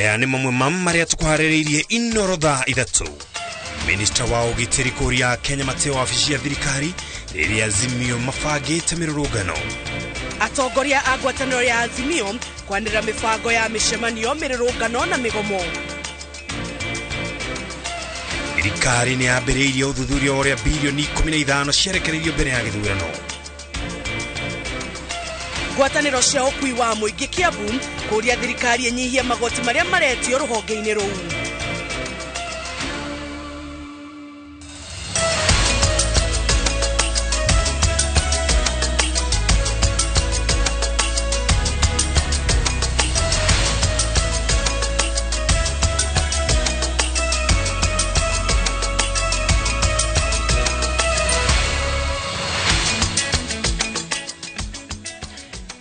Aya nĩ mamwe ma marĩa tũkũharĩrĩirie Inoro thaa 3. Minista wa ũgitĩri kũria Kenya mateo wabici ya thirikari rĩrĩa Azimio mabangĩte mĩrũrũngano. Atongoria a ngwatanĩro ya Azimio kwanĩrĩra mĩbango ya mĩcemanio, mĩrũrũngano na mĩgomo. Thirikari nĩ yambĩrĩirie ũthuthuria wa ũrĩa bilioni 15 ciarekereirio mbere ya gĩthurano. Ngwatanĩro cia ũkui wa mũingĩ Kiambu kũria thirikari ĩnyihie magoti marĩa maretio rũhonge-inĩ rũu.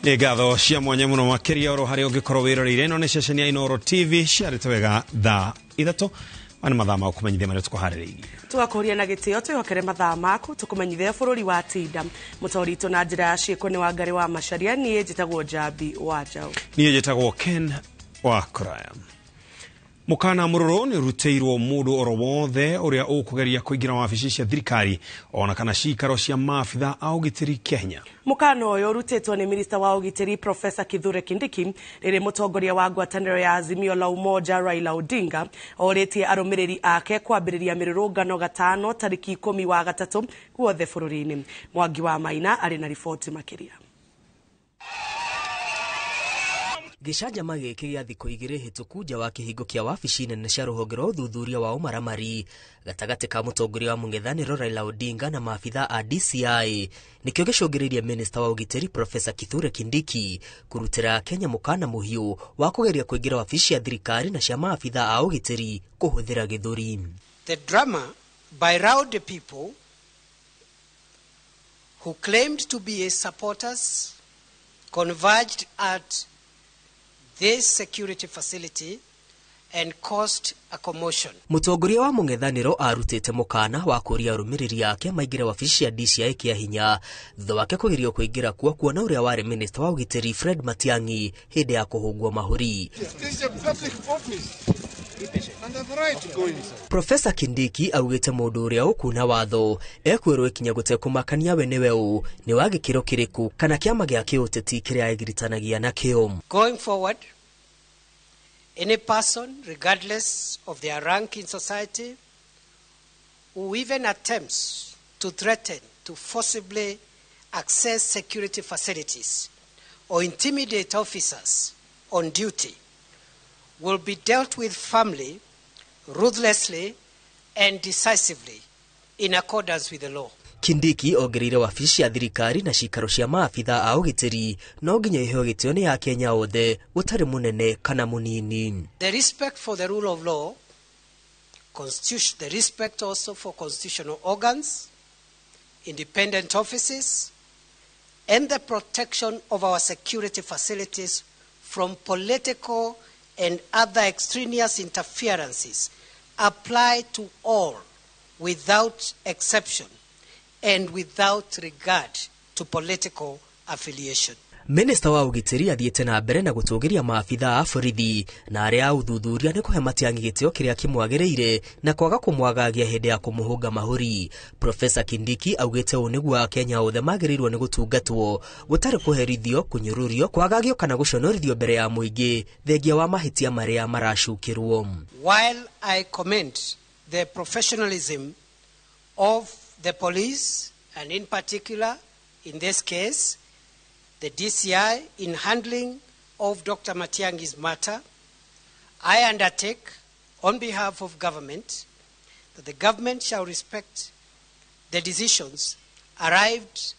Nĩ ngatho cia mwanya mũno makĩria oro harĩa ũngĩkorwo wĩroreire. Ĩno nĩ ceceni ya Inooro TV ciarĩte wega thaa 3. Maya nĩ mathaa ma gũkũmenyithia marĩa tũkũharĩrĩirie. Tũgakũria na gĩtĩo twĩhokere mathaa maku tũkũmenyithia bũrũri wa tinda. Mũtaũri witũ na njĩra ya ciĩko nĩ Wangari wa Macharia, niĩ njĩtagwo Njambi wa Njaũ. Niĩ njĩtagwo Ken wa Kũraya. Mũkana mũrũrũ nĩ ũrutĩirwo mũndũ oro wothe ũrĩa ũkũgeria kũingĩra wabici cia thirikari ona kana cikaro cia maabitha a ũgitĩri kĩa hinya. Mũkana ũyũ ũrutĩtwo nĩ minista wa ũgitĩri Professor Kithure Kindiki rĩrĩ mũtongoria wa ngwatanĩro ya Azimio la Umoja Raila Odinga orĩtie arũmĩrĩri ake kwambĩrĩria mĩrũrũngano gatano tarĩki 10 wa gatatũ guothe bũrũri-inĩ. Mwangi wa Maina arĩ na riboti makĩria. Gĩcanjama gĩkĩ gĩa thikũ 2 hĩtũku nja wa kĩhingo kĩa wabici nene cia rũhonge rwa ũthuthuria wa ũmaramari gatagatĩ ka mũtongoria wa mũng'ethanĩro Raila Odinga na maabitha a DCI nĩkĩo gĩcũngĩrĩirie minista wa ũgitĩri Professor Kithure Kindiki kũrutĩra Kenya mũkana mũhiũ wa kũgeria kũingĩra wabici ya thirikari na cia maabitha a ũgitĩri kũhũthĩra gĩthũri. The drama by rowdy people who claimed to be his supporters converged at this security facility and caused a commotion. Mũtongoria wa mũng'ethanĩro arutĩte mũkana wa kũria arũmĩrĩri ake maingĩre wabici ya DCI kĩa hinya thutha wake kũgirio kũingĩra kuo kuona ũrĩa warĩ minista wa ũgitĩri Fred Matiang'i hĩndĩ ya kũhũngwo mahũri. Professor Kindiki augĩte mũndũ ũrĩa ũkuna watho ekwĩrwo ikinya gũtekũmakania we nĩwe ũ, nĩ wa gĩkĩro kĩrĩkũ kana kĩama gĩa kĩũteti kĩrĩa egiritanagia nakĩo. Going forward, any person, regardless of their rank in society, who even attempts to threaten to forcibly access security facilities or intimidate officers on duty will be dealt with firmly, ruthlessly, and decisively in accordance with the law. Kindiki ongereire wabici ya thirikari na cikaro cia maabitha a ũgitĩri no nginya iheo gĩtĩo nĩ Akenya othe gũtarĩ mũnene kana mũnini. The respect for the rule of law, the respect also for constitutional organs, independent offices, and the protection of our security facilities from political and other extraneous interferences apply to all without exception and without regard to political affiliation. Minista wa ũgitĩri athiĩte na mbere na gũtũgĩria maabitha a borithi na arĩa a ũthuthuria nĩ kũhe Matiang'i gĩtĩo kĩrĩa kĩmwagĩrĩire na kwaga kũmwagagia hĩndĩ ya kũmũhũnga mahũri. Professor Kindiki augĩte ũũ nĩguo Akenya othe magĩrĩirwo nĩ gũtungatwo gũtarĩ kũherithio, kũnyũrũrio, kwagagio kana gũconorithio mbere ya mũingĩ thengia wa mahĩtia marĩa maracukĩrwo. While I commend the professionalism of the police and in particular in this case the DCI in handling of Dr. Matiang'i's matter, I undertake on behalf of government that the government shall respect the decisions arrived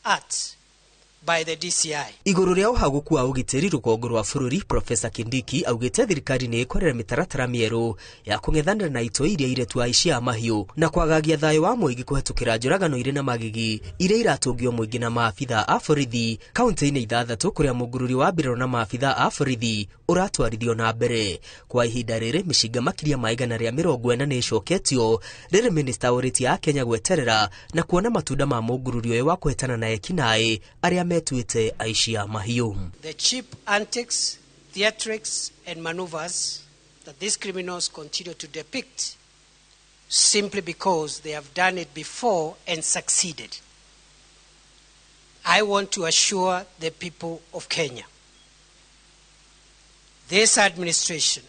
at by the DCI. Igũrũ rĩa ũhagũku wa ũgitĩri rũgongo rwa bũrũri, Professor Kindiki augĩte thirikari nĩ ĩkũrera mĩtaratara mĩerũ ya kũng'ethanĩra na itoi iria iretu aici a mahiũ na kwagagia thayũ wa mũingĩ kũhetũkĩra njũragano irĩ na magigi iria iratũngio mũingĩ na maabitha a borithi kaunti-inĩ 6 kũrĩa mũngururi wa mbirarũ na maabitha a borithi ũratwarithio na mbere. Kwa ihinda rĩrĩ mĩcinga makĩria ma 140 nĩ ĩcoketio rĩrĩ minista ũrĩtie a Kenya gweterera na kuona matunda ma mũngururi ũyũ wa kũhetana na ekinaĩ arĩa metuĩte aici a mahiũ. The cheap antics theatrics and maneuvers that these criminals continue to depict simply because they have done it before and succeeded. I want to assure the people of Kenya, this administration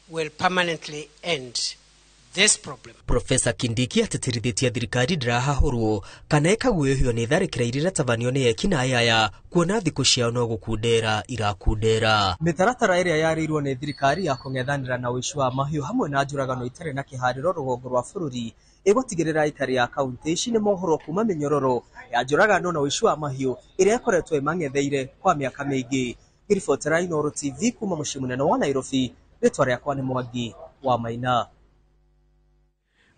will permanently end this problem. Professor Kindiki atĩtĩrithĩtie thirikari ndĩrahahũrwo kana ĩkaguũhio nĩ tharĩkĩra iria iratabanio nĩ ekinaĩ aya kuona thikũ ciao no gũkundera irakundera. Mĩtaratara ĩrĩa yarĩirwo nĩ thirikari ya kũng'ethanĩra na ũici wa mahiũ hamwe na njũragano itarĩ na kĩharĩro rũgongo rwa bũrũri ĩgũtigĩrĩra aikari a kaunti ici nĩ mohorwo kuma mĩnyororo ya njũragano na ũici wa mahiũ ĩrĩa ĩkoretwo ĩmang'etheire kwa mĩaka mĩingĩ. Ngĩribotera Inooro TV kuma mũciĩ mũnene wa Nairobi, rĩtwa rĩakwa nĩ Mwangi wa Maina.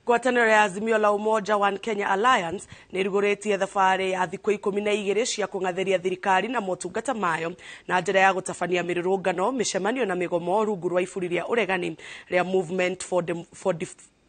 Ngwatanĩro ya Azimio la Umoja One Kenya Alliance nĩ ĩrugũrĩtie thabarĩ ya thikũ 12 cia kũng'athĩria thirikari na motungata mayo na njĩra ya gũtabania mĩrũrũngano, mĩcemanio na mĩgomo rungu rwa iburi rĩa ũregani rĩa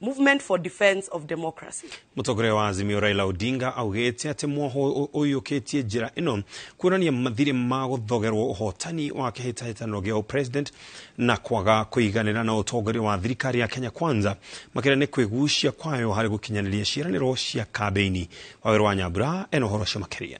Movement for Defense of Democracy. Mũtongoria wa Azimio Raila Odinga augĩte atĩ mwoho ũiyũkĩtie njĩra ĩno kuonania mathirĩ ma gũthogerwo ũhotani wa kĩhĩtahĩtano gĩa president na kwaga kũiganĩra na ũtongoria wa thirikari ya Kenya Kwanza makĩria nĩ kwĩgucia kwayo harĩ gũkinyanĩria ciĩranĩro cia kambĩini. Wawerũ wa Nyambura ena ũhoro ũcio makĩria.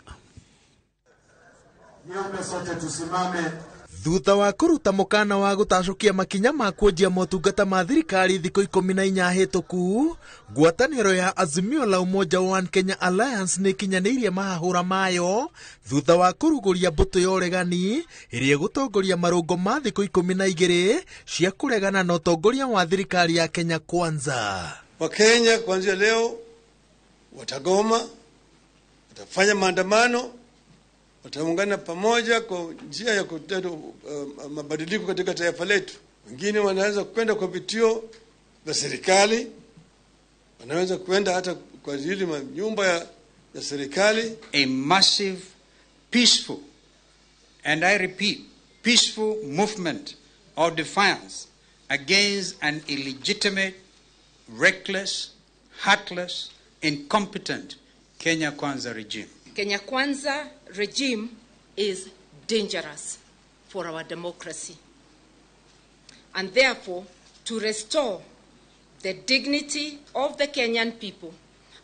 Thutha wa kũruta mũkana wa gũtacũkia makinya ma kwenjia motungata ma thirikari thikũ 14 hĩtũku, ngwatanĩro ya Azimio la Umoja One Kenya Alliance nĩ ĩkinyanĩirie mahahũra mayo thutha wa kũrugũria mbũtũ ya ũregani ĩrĩa ĩgũtongoria marũngo ma thikũ 12 cia kũregana na ũtongoria wa thirikari ya Kenya Kwanza. Wakenya kuanzia leo watagoma, watafanya maandamano, wataungana pamoja kwa njia ya kuleta mabadiliko katika taifa letu. Wengine wanaweza kwenda kwa vituo vya serikali, wanaweza kwenda hata kwa ajili nyumba ya serikali. A massive, peaceful, and I repeat, peaceful movement of defiance against an illegitimate, reckless, heartless, incompetent Kenya Kwanza regime. Kenya Kwanza regime is dangerous for our democracy. And therefore, to restore the dignity of the Kenyan people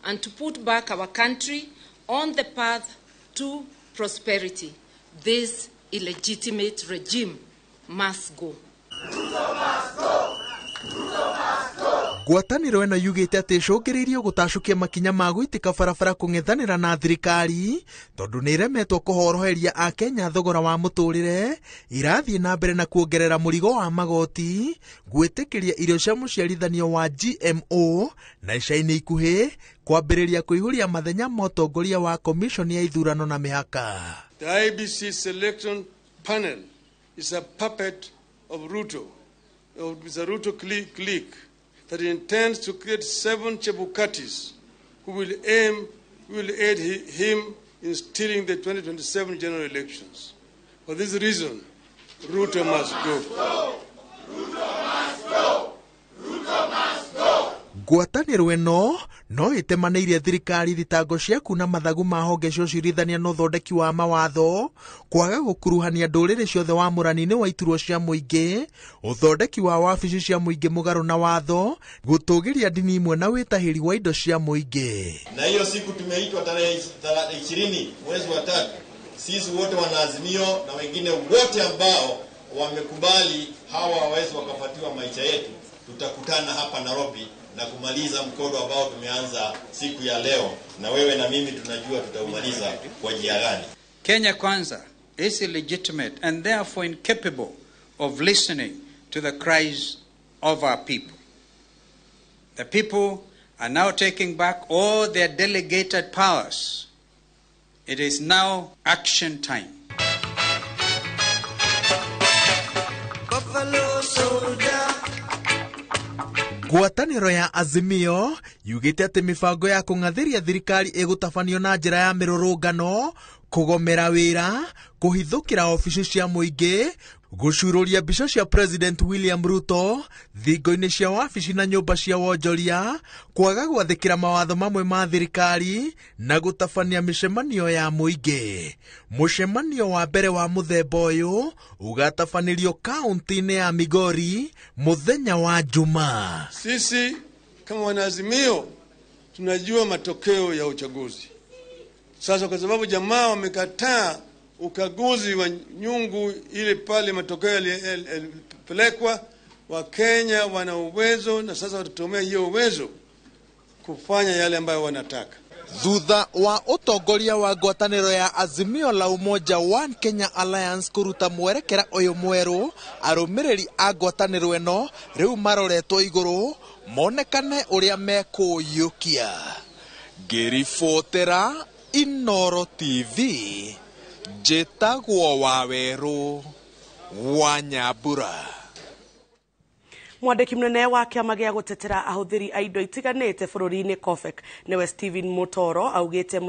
and to put back our country on the path to prosperity, this illegitimate regime must go. Ruto must go. Ruto must go. Ngwatanĩro ĩno yugĩte atĩ ĩcũngĩrĩirio gũtacũkia makinya ma gũitĩka barabara kũng'ethanĩra na thirikari tondũ nĩ ĩremetwo kũhoroheria akenya thogora wa mũtũrĩre, irathiĩ na mbere na kuongerera mũrigo wa magoti, gwĩtĩkĩria irio cia mũciarithanio wa GMO na ica-inĩ ikuhĩ kwambĩrĩria kũihũria mathenya ma ũtongoria wa Commission ya ithurano na mĩhaka. The IEBC selection panel is a puppet of Ruto, of the Ruto clique that intends to create 7 Chebukatis who will aid him in stealing the 2027 general elections. For this reason, Ruto must go. Ruto must go. Ruto must go. Ngwatanĩro ĩno no ĩtemanĩirie thirikari thitango cia kuna mathagu ma honge cia ũcirithania na ũthondeki wa mawatho, kwaga gũkuruhania ndũrĩrĩ ciothe wamũrani-inĩ wa iturwa cia mũingĩ, ũthondeki wa wabici cia mũingĩ mũgarũ na watho, gũtũgĩria ndini imwe na wĩtahĩri wa indo cia mũingĩ. Na hiyo siku tumeitwa tarehe 20 mwezi wa 3, sisi wote wanaazimio na wengine wote ambao wamekubali hawa hawawezi wakafatiwa maisha yetu, tutakutana hapa Nairobi na kumaliza mkodo ambao tumeanza siku ya leo, na wewe na mimi tunajua tutaumaliza kwa njia gani. Kenya Kwanza is illegitimate and therefore incapable of listening to the cries of our people. The people are now taking back all their delegated powers. It is now action time. Buffalo soldier. Ngwatanĩro ya Azimio yugĩte atĩ mĩbango ya kũng'athĩria thirikari ĩgũtabanio na njĩra ya mĩrũrũngano, kũgomera wĩra, kũhithũkĩra obici cia mũingĩ, Gũcuurũria mbica cia President William Ruto thingo-inĩ cia wabici na nyũmba cia wonjoria, kwaga gwathĩkĩra mawatho mamwe ma thirikari na gũtabania mĩcemanio ya mũingĩ. Mũcemanio wa mbere wa mũthemba ũyũ ũgatabanĩrio kaunti-inĩ ya Migori mũthenya wa Jumaa. Sisi kama wanaazimio tunajua matokeo ya uchaguzi. Sasa kwa sababu jamaa wamekataa ukaguzi wa nyungu ile pale matokeo yalipelekwa, Wakenya wana uwezo na sasa watatumia hiyo uwezo kufanya yale ambayo wanataka. Thutha wa ũtongoria wa ngwatanĩro ya Azimio la Umoja One Kenya Alliance kũruta mwerekera ũyũ mwerũ, arũmĩrĩri a ngwatanĩro ĩno rĩu maroretwo igũrũ monekane ũrĩa mekũũiyũkia. Ngĩribotera Inooro TV, njĩtagwo Wawerũ wa Nyambura. Mwandĩki mũnene wa kĩama gĩa gũtetera ahũthĩri a indo itiganĩte bũrũri-inĩ COFEC nĩwe Stephen Mutoro augĩte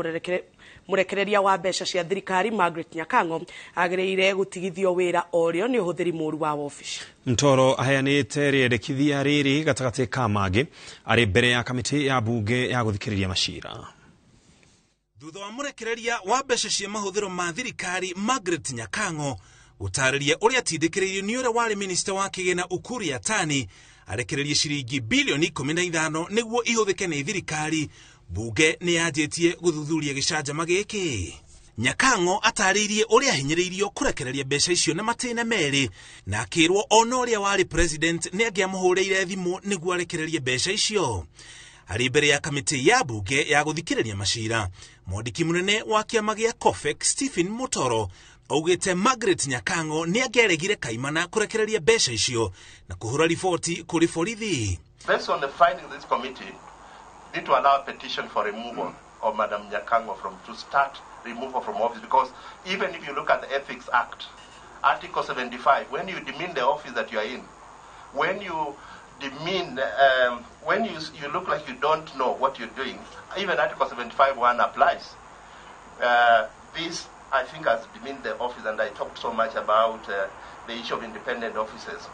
mũrekereria wa mbeca cia thirikari Margaret Nyakango agĩrĩire gũtigithio wĩra orĩo nĩ ũhũthĩri mũru wa wabici. Mtoro aheanĩte rĩendekithia rĩrĩ gatagatĩ ka mangĩ arĩ mbere ya kamĩtĩ ya bunge ya gũthikĩrĩria macira. Thutha wa mũrekereria wa mbeca cia mahũthĩro ma thirikari Margaret Nyakango gũtarĩria ũrĩa atindĩkĩrĩirio nĩ ũrĩa warĩ minista wa kĩgĩna Ukur Yatani arekererie ciringi bilioni 15 nĩguo ihũthĩke nĩ thirikari, bunge nĩ yanjĩtie gũthuthuria gĩcanjama gĩkĩ. Nyakango atarĩirie ũrĩa ahinyĩrĩirio kũrekereria mbeca icio na matĩna merĩ na akĩrwo ona ũrĩa warĩ president nĩ angĩamũhũrĩire thimũ nĩguo arekererie mbeca icio. Arĩ mbere ya kamĩtĩ ya bunge ya gũthikĩrĩria macira, mwandĩki mũnene wa kĩama gĩa COFEC Stephen Mutoro augĩte Margaret Nyakango nĩ angĩaregire kaimana kũrekereria mbeca icio na kũhũra riboti kũrĩ borithi. Based on the findings of this committee, need to allow a petition for removal of Madam Nyakango from to start removal from office, because even if you look at the Ethics Act, Article 75, when you demean the office that you are in, when you demean, when you look like you don't know what you're doing, even Article 75(1) applies. This, I think, has demeaned the office, and I talked so much about the issue of independent offices.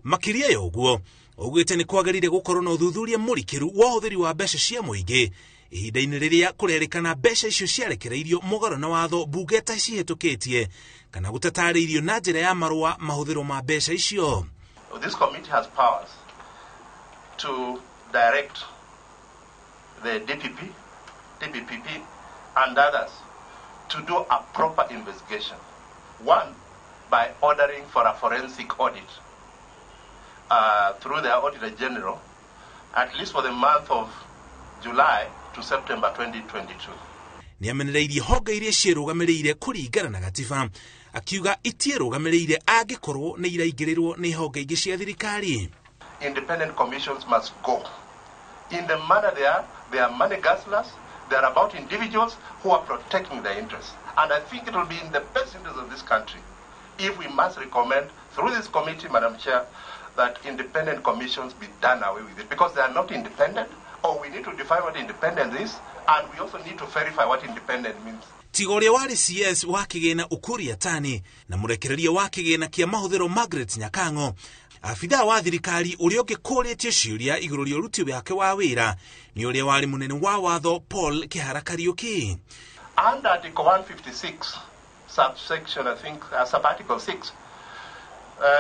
Makĩria ya ũguo, augĩte nĩ kwagĩrĩire gũkorwo na ũthuthuria mũrikĩru wa ũhũthĩri wa mbeca cia mũingĩ ihinda-inĩ rĩrĩa kũrerĩkana mbeca icio ciarekereirio mũgarũ na watho mbunge ĩtacihĩtũkĩtie kana gũtatarĩirio na njĩra ya marũa mahũthĩro ma mbeca icio. This committee has powers to direct the DPP, DPPP and others to do a proper investigation. One, by ordering for a forensic audit through their Auditor General, at least for the month of July to September 2022. Nĩamenereirie honge iria ciĩrũgamĩrĩire kũringana na gatiba, akiuga itiĩrũgamĩrĩire angĩkorwo nĩ iraingĩrĩrwo nĩ honge ingĩ cia thirikari. Independent commissions must go. In the manner they are money guzzlers, they are about individuals who are protecting their interests. And I think it will be in the best interest of this country if we must recommend through this committee, Madam Chair, that independent commissions be done away with it, because they are not independent, or we need to define what independence is, and we also need to verify what independent means. Tiga ũrĩa warĩ CS wa kĩgĩna Ukur Yatani na mũrekereria wa kĩgĩna kĩa mahũthĩro Margaret Nyakango, abithaa wa thirikari ũrĩa ũngĩ kũrĩtio ciũria igũrũ rĩa ũruti wake wa wĩra nĩ ũrĩa warĩ mũnene wa watho Paul Kĩhara Kariũki. Under Article 156, subsection, I think, subarticle 6,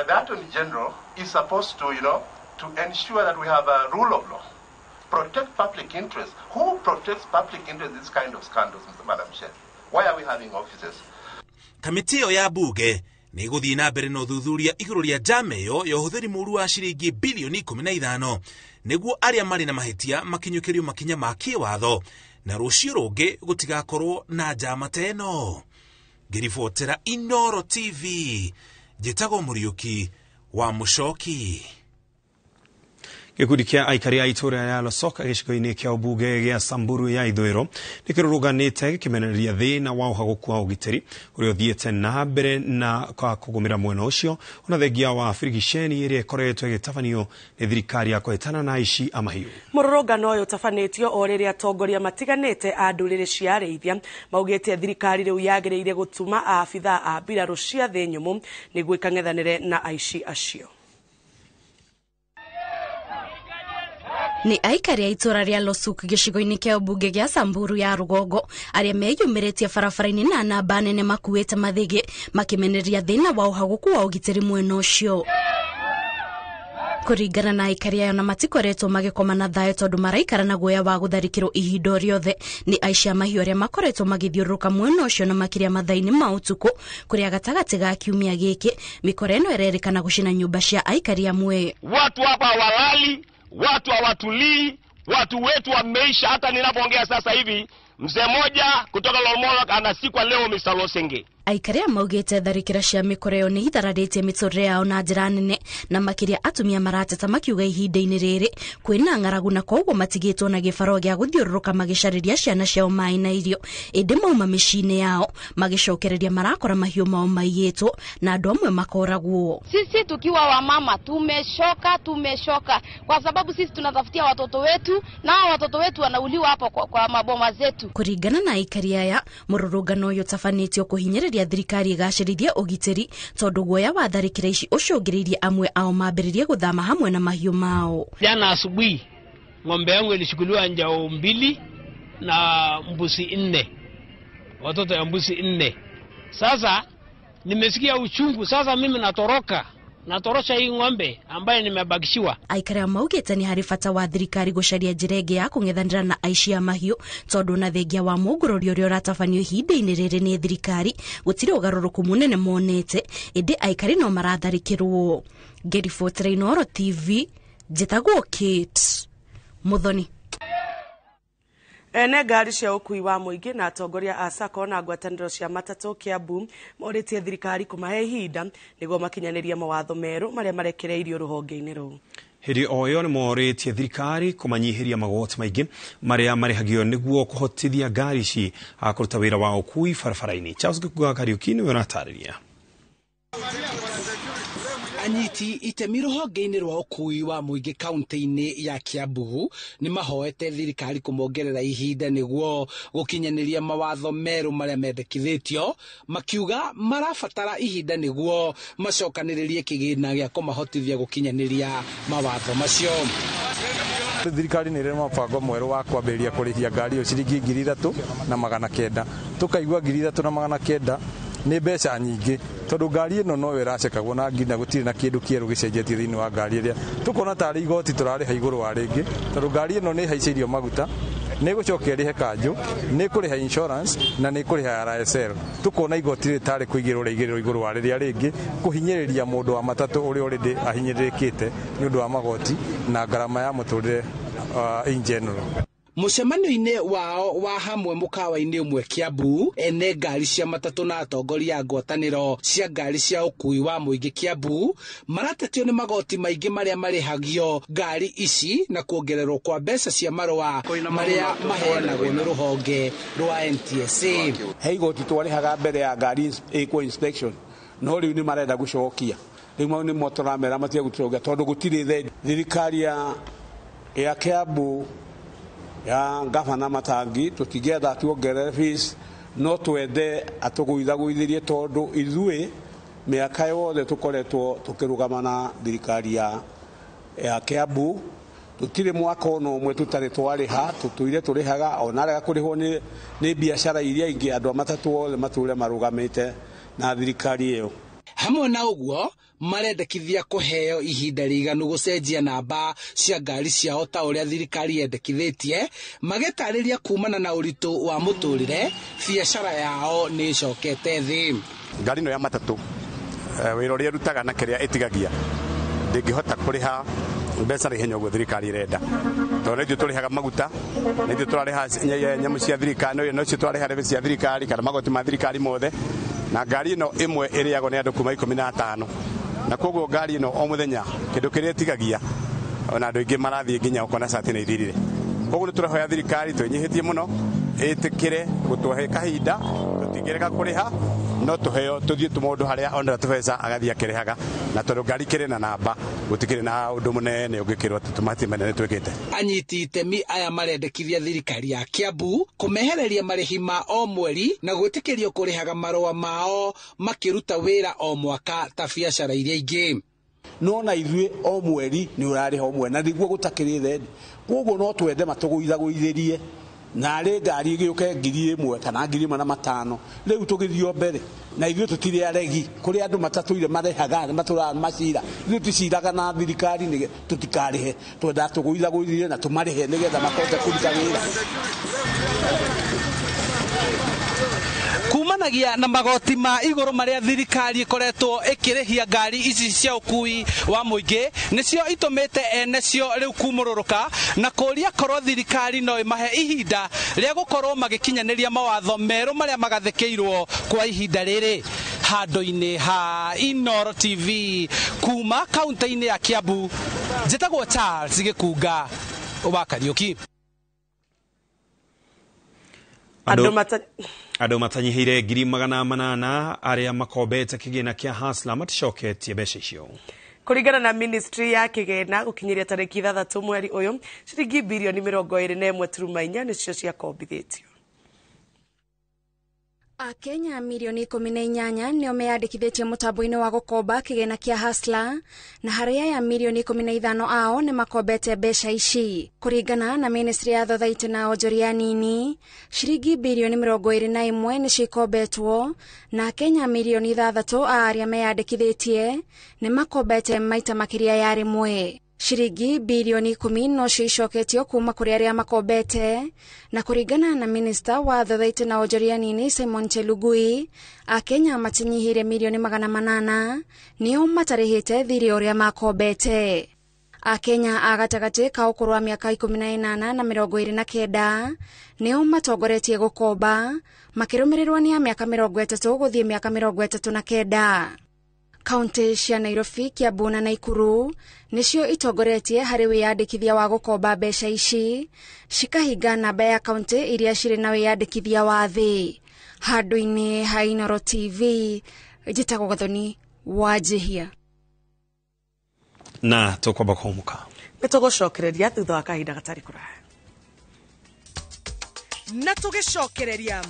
the Attorney General is supposed to, to ensure that we have a rule of law, protect public interest. Who protects public interest in this kind of scandals, Mr. Madam Chair? Why are we having offices? Kamĩtĩ ĩyo ya bunge nĩ ĩgũthiĩ na mbere na ũthuthuria igũrũ rĩa njama ĩyo ya ũhũthĩri mũru wa ciringi bilioni 15 nĩguo arĩa marĩ na mahĩtia makinyũkĩrio makinya ma kĩwatho na rũciũ rũngĩ gũtigakorwo na njama ta ĩno. Ngĩribotera Inooro TV, njĩtagwo Mũriũki wa Mũcoki. Gĩkundi kĩa aikari a itũũra rĩa Losoka gĩcigo-inĩ kĩa ũmbunge gĩa Samburu ya ithũĩro nĩkĩrũrũnganĩte gĩkĩmenereria thĩna wa ũhagũku wa ũgitĩri ũrĩa ũthiĩte na mbere na kwa kũgũmĩra mwena ũcio ona thengia wa birigiceni ĩrĩa ĩkoretwo ĩgĩtabanio nĩ thirikari ya kũhĩtana na aici a mahiũ. Mũrũrũngano ũyũ ũtabanĩtio o rĩrĩa atongoria matiganĩte a ndũrĩrĩ cia arĩithia maugĩte thirikari rĩu yagĩrĩire gũtũma abithaa a mbirarũ cia thĩ nyũmũ nĩguo ikang'ethanĩre na aici acio. Nĩ aikari a itũũra rĩa Losuk gĩcigo-inĩ kĩa ũmbunge gĩa Samburu ya rũgongo arĩa meyumĩrĩtie barabara-inĩ na namba nene makuĩte mathĩgĩ makĩmenereria thĩna wa ũhagũku wa ũgitĩri mwena ũcio. Kũringana na aikari ayo na matikoretwo magĩkoma na thayũ tondũ maraikara na guoya wa gũtharĩkĩrwo ihinda o rĩothe nĩ aici a mahiũ arĩa makoretwo magĩthiũrũrũka mwena ũcio na makĩria mathaa-inĩ ma ũtukũ kũrĩa gatagatĩ ga kiumia gĩkĩ mĩkora ĩno ĩrerĩkana gũcina nyũmba cia aikari amwe. Watu hapa hawalali, watu hawatulii, watu wetu wameisha. Hata ninapoongea sasa hivi mzee mmoja kutoka Lolmolok anasikwa leo Mr. Losenge. Aikari a maugĩte tharĩkĩra cia mĩkora ĩyo nĩ ithararĩtie mĩtũrĩre yao na njĩra nene na makĩria atumia marateta makiuga ihinda-inĩ rĩrĩ kwĩna ng'aragu na koguo matigĩtwo na gĩbaro gĩa gũthiũrũrũka magĩcarĩria ciana ciao maĩ na irio ĩndĩ mauma mĩciĩ-inĩ yao magĩcokereria marakora mahiũ mao maiyĩtwo na andũ amwe makoragwo. Sisi tukiwa wamama tumeshoka kwa sababu sisi tunatafutia watoto wetu na watoto wetu wanauliwa hapo kwa maboma zetu. Kũringana na aikari aya mũrũrũngano ũyũ ũtabanĩtio kũhinyĩrĩria thirikari ĩgacĩrithie ũgitĩri tondũ guoya wa tharĩkĩra ici ũcũngĩrĩirie amwe ao mambĩrĩrie gũthama hamwe na mahiũ mao. Jana asubuhi ng'ombe yangu ilishukuliwa njao 2 na mbuzi 4, watoto ya mbuzi 4. Sasa nimesikia uchungu, sasa mimi natoroka, natorosha hii ng'ombe ambaye nimebakishiwa. Aikari a maugĩte nĩ harĩ bata wa thirikari gũcaria njĩra ĩngĩ ya kũng'ethanĩra na aici a mahiũ tondũ na thengia wa mũngũrũri ũrĩa ũratabanio ihinda-inĩ rĩrĩ nĩ thirikari gũtirĩ ũgarũrũku mũnene monete ĩndĩ aikari no maratharĩkĩrwo. Ngĩribotera Inooro TV njĩtagwo Kate Muthoni. Ene ngari cia ũkui wa mũingĩ na atongoria a SACCO na ngwatanĩro cia matatũ Kiambu morĩtie thirikari kũmahe ihinda nĩguo makinyanĩrie mawatho merũ marĩa marekereirio rũhonge-inĩ rũu. Hĩndĩ o ĩyo nĩ morĩtie thirikari kũmanyihĩria magoti maingĩ marĩa marĩhagio nĩguo kũhotithia ngari ici kũruta wĩra wa ũkui barabara-inĩ. Charles Gĩkuga Kariũki nĩwe ũratarĩria. Anyiti itemi rũhonge-inĩ rwa ũkui wa mũingĩ kaunti-inĩ ya Kiambu nĩ mahoete thirikari kũmongerera ihinda nĩguo gũkinyanĩria mawatho merũ marĩa mendekithĩtio, makiuga marabatara ihinda nĩguo macokanĩrĩrie kĩgĩna gĩa kũmahotithia gũkinyanĩria mawatho macio. Thirikari nĩ ĩrĩ mũbango mwerũ wa kwambĩrĩria kũrĩhia ngari ĩyo ciringi 3,900. Tũkaigua 3,900 nĩ mbeca nyingĩ tondũ ngari ĩno noyo ĩracekagwo na nginya gũtirĩ na kĩndũ kĩerũ gĩcenjetie thĩinĩ wa ngari ĩrĩa tũkona tarĩ igoti tũrarĩha igũrũ wa rĩngĩ tondũ ngari ĩno nĩ ĩhaicĩirio maguta, nĩ ĩgũcoka ĩrĩhe kanjũ, nĩ ĩkũrĩha insurance na nĩ ĩkũrĩha RSL. Tũkona igoti rĩrĩ tarĩ kũigĩrĩrwo rĩigĩrĩrwo igũrũ wa rĩrĩa rĩngĩ kũhinyĩrĩria mũndũ wa matatũ ũrĩa already ahinyĩrĩrĩkĩte nĩ ũndũ wa magoti na ngarama ya mũtũrĩre in general. Mũcemanio-inĩ wao wa hamwe mũkawa-inĩ ũmwe Kiambu, ene ngari cia matatũ na atongoria a ngwatanĩro cia ngari cia ũkui wa mũingĩ Kiambu maratetio nĩ magoti maingĩ marĩa marĩhagio ngari ici na kuongererwo kwa mbeca cia marũa marĩa maheanagwo nĩ rũhonge rwa NTSA. He igoti twarĩhaga mbere ya ngari ĩkwo inspection, no rĩu nĩ marenda gũcokia. Rĩu mau nĩmo tũramera matige gũtũcokia tondũ gũtirĩ thendi. Thirikari ya Kiambu ya gavana Matangi tũtingĩenda tuongerere fees, no twende atũgũithagũithĩrie tondũ ithuĩ mĩaka yothe tũkoretwo tũkĩrũgama na thirikari ya Kiambu tũtirĩ mwaka ona ũmwe tũtarĩ twarĩha, tũtũire tũrĩhaga ona arega kũrĩhwo nĩ biacara iria ingĩ andũ a matatũ othe matũre marũgamĩte na thirikari ĩyo. Hamwe na ũguo marendekithia kũheo ihinda rĩiganu gũcenjia namba cia ngari ciao ta ũrĩa thirikari yendekithĩtie, magĩtarĩria kumana na ũritũ wa mũtũrĩre biacara yao nĩ ĩcokete thĩ. Ngari ĩno ya matatũ wĩra ũrĩa ĩrutaga na kĩrĩa ĩtigagia ndĩngĩhota kũrĩha mbeca na ihenya ũguo thirikari ĩrenda tondũ nĩ ithuĩ tũrĩhaga maguta, nĩ ithuĩ tũrarĩha nyamũ cia thirikari, no cio tũrarĩha rebe cia thirikari kana magoti ma thirikari mothe, na ngari ĩno ĩmwe ĩrĩagwo nĩ andũ kuma 15 na koguo ngari ĩno o mũthenya kĩndũ kĩrĩa ĩtigagia Ona andũ aingĩ marathiĩ nginya ũkona cati nĩ ithirire. Koguo nĩ tũrahoya thirikari twĩnyihĩtie mũno ĩtĩkĩre gũtũhe kahinda, tũtingĩrega kũrĩha no tũheo tũthiĩ mũndũ harĩa onera tũbeca agathiĩ akĩrĩhaga, na tondũ ngari kĩrĩ na namba gũtikĩrĩ na ũndũ mũnene ũngĩkĩrwo atĩ tũmahĩtia manene twĩkĩte. Anyiti itemi aya marendekithia thirikari ya Kiambu kũmehereria marĩhi ma o mweri na gwĩtĩkĩrio kũrĩhaga marũa mao makĩruta wĩra o mwaka ta biacara iria ingĩ. No na ithuĩ o mweri nĩ ũrarĩha o mweri na nĩguo gũtakĩrĩ thendi, koguo no twende matũgũithagũithĩrie narĩ ngari ĩgĩũke 1000 kana 1500 rĩu tũgĩthiĩ mbere na ithuĩ tũtirĩ aregi kũrĩ andũ matatũire marehaga matũraga macira, ithuĩ tũciraga na thirikari nĩ tũtikarĩhe, twendaga tũgũithagũithĩrie na tũmarĩhe nĩgetha makote kũruta wĩra. Kumanagia na magoti ma igũrũ marĩa thirikari ĩkoretwo ĩkĩrĩhia ngari ici cia ũkui wa mũingĩ nĩcio itũmĩte ene cio rĩu kumũrũrũka na kũria korwo thirikari no ĩmahe ihinda rĩa gũkorwo magĩkinyanĩria mawatho merũ marĩa magathĩkĩirwo kwa ihinda rĩrĩ. Handũ-inĩ ha Inooro TV kuma kaunti-inĩ ya Kiambu, njĩtagwo Charles Gĩkunga wa Kariũki. Andũ matanyihĩire 800,000 arĩa makombete kĩgĩna kĩa Hustler maticoketie mbeca icio. Kũringana na ministry ya kĩgĩna gũkinyĩria tarĩki 6 mweri ũyũ, ciringi birioni 21.4 nĩcio ciakombithĩtio. Akenya milioni 18 nĩo meyandĩkithĩtie mũtambo-inĩ wa gũkomba kĩgĩna kĩa Hustler, na harĩ aya milioni 15 ao nĩ makombete mbeca ici. Kũringana na ministry ya thothaitĩ na onjoria nini, ciringi birioni 21 nĩcio ikombetwo, na Akenya milioni 6 a arĩa meyandĩkithĩtie nĩ makombete maita makĩria ya rĩmwe. Ciringi birioni 10 nocio icoketio kuma kũrĩ arĩa makombete, na kũringana na minista wa thothaitĩ na onjoria nini Simon Chelugui, Akenya matinyihĩire milioni 800 nĩo matarĩhĩte thirĩ ũrĩa makombete. Akenya a gatagatĩ ka ũkũrũ wa mĩaka 18 na 29 nĩo matongoretie gũkomba, makĩrũmĩrĩrwo nĩ a mĩaka 30 gũthiĩ mĩaka 39. Kaunti cia Nairobi, Kiambu na Nakuru nĩcio itongoretie harĩ wĩyandĩkithia wa gũkomba mbeca ici, cikahinga namba ya kaunti iria cirĩ na wĩyandĩkithia wa thĩ. Handũ-inĩ ha Inooro TV, njĩtagwo Gathoni wa Njihia. Na tũkwamba kũhũmũka. Nĩ tũgũcokereria thutha wa kahinda gatarĩ kũraya. Na tũgĩcokereria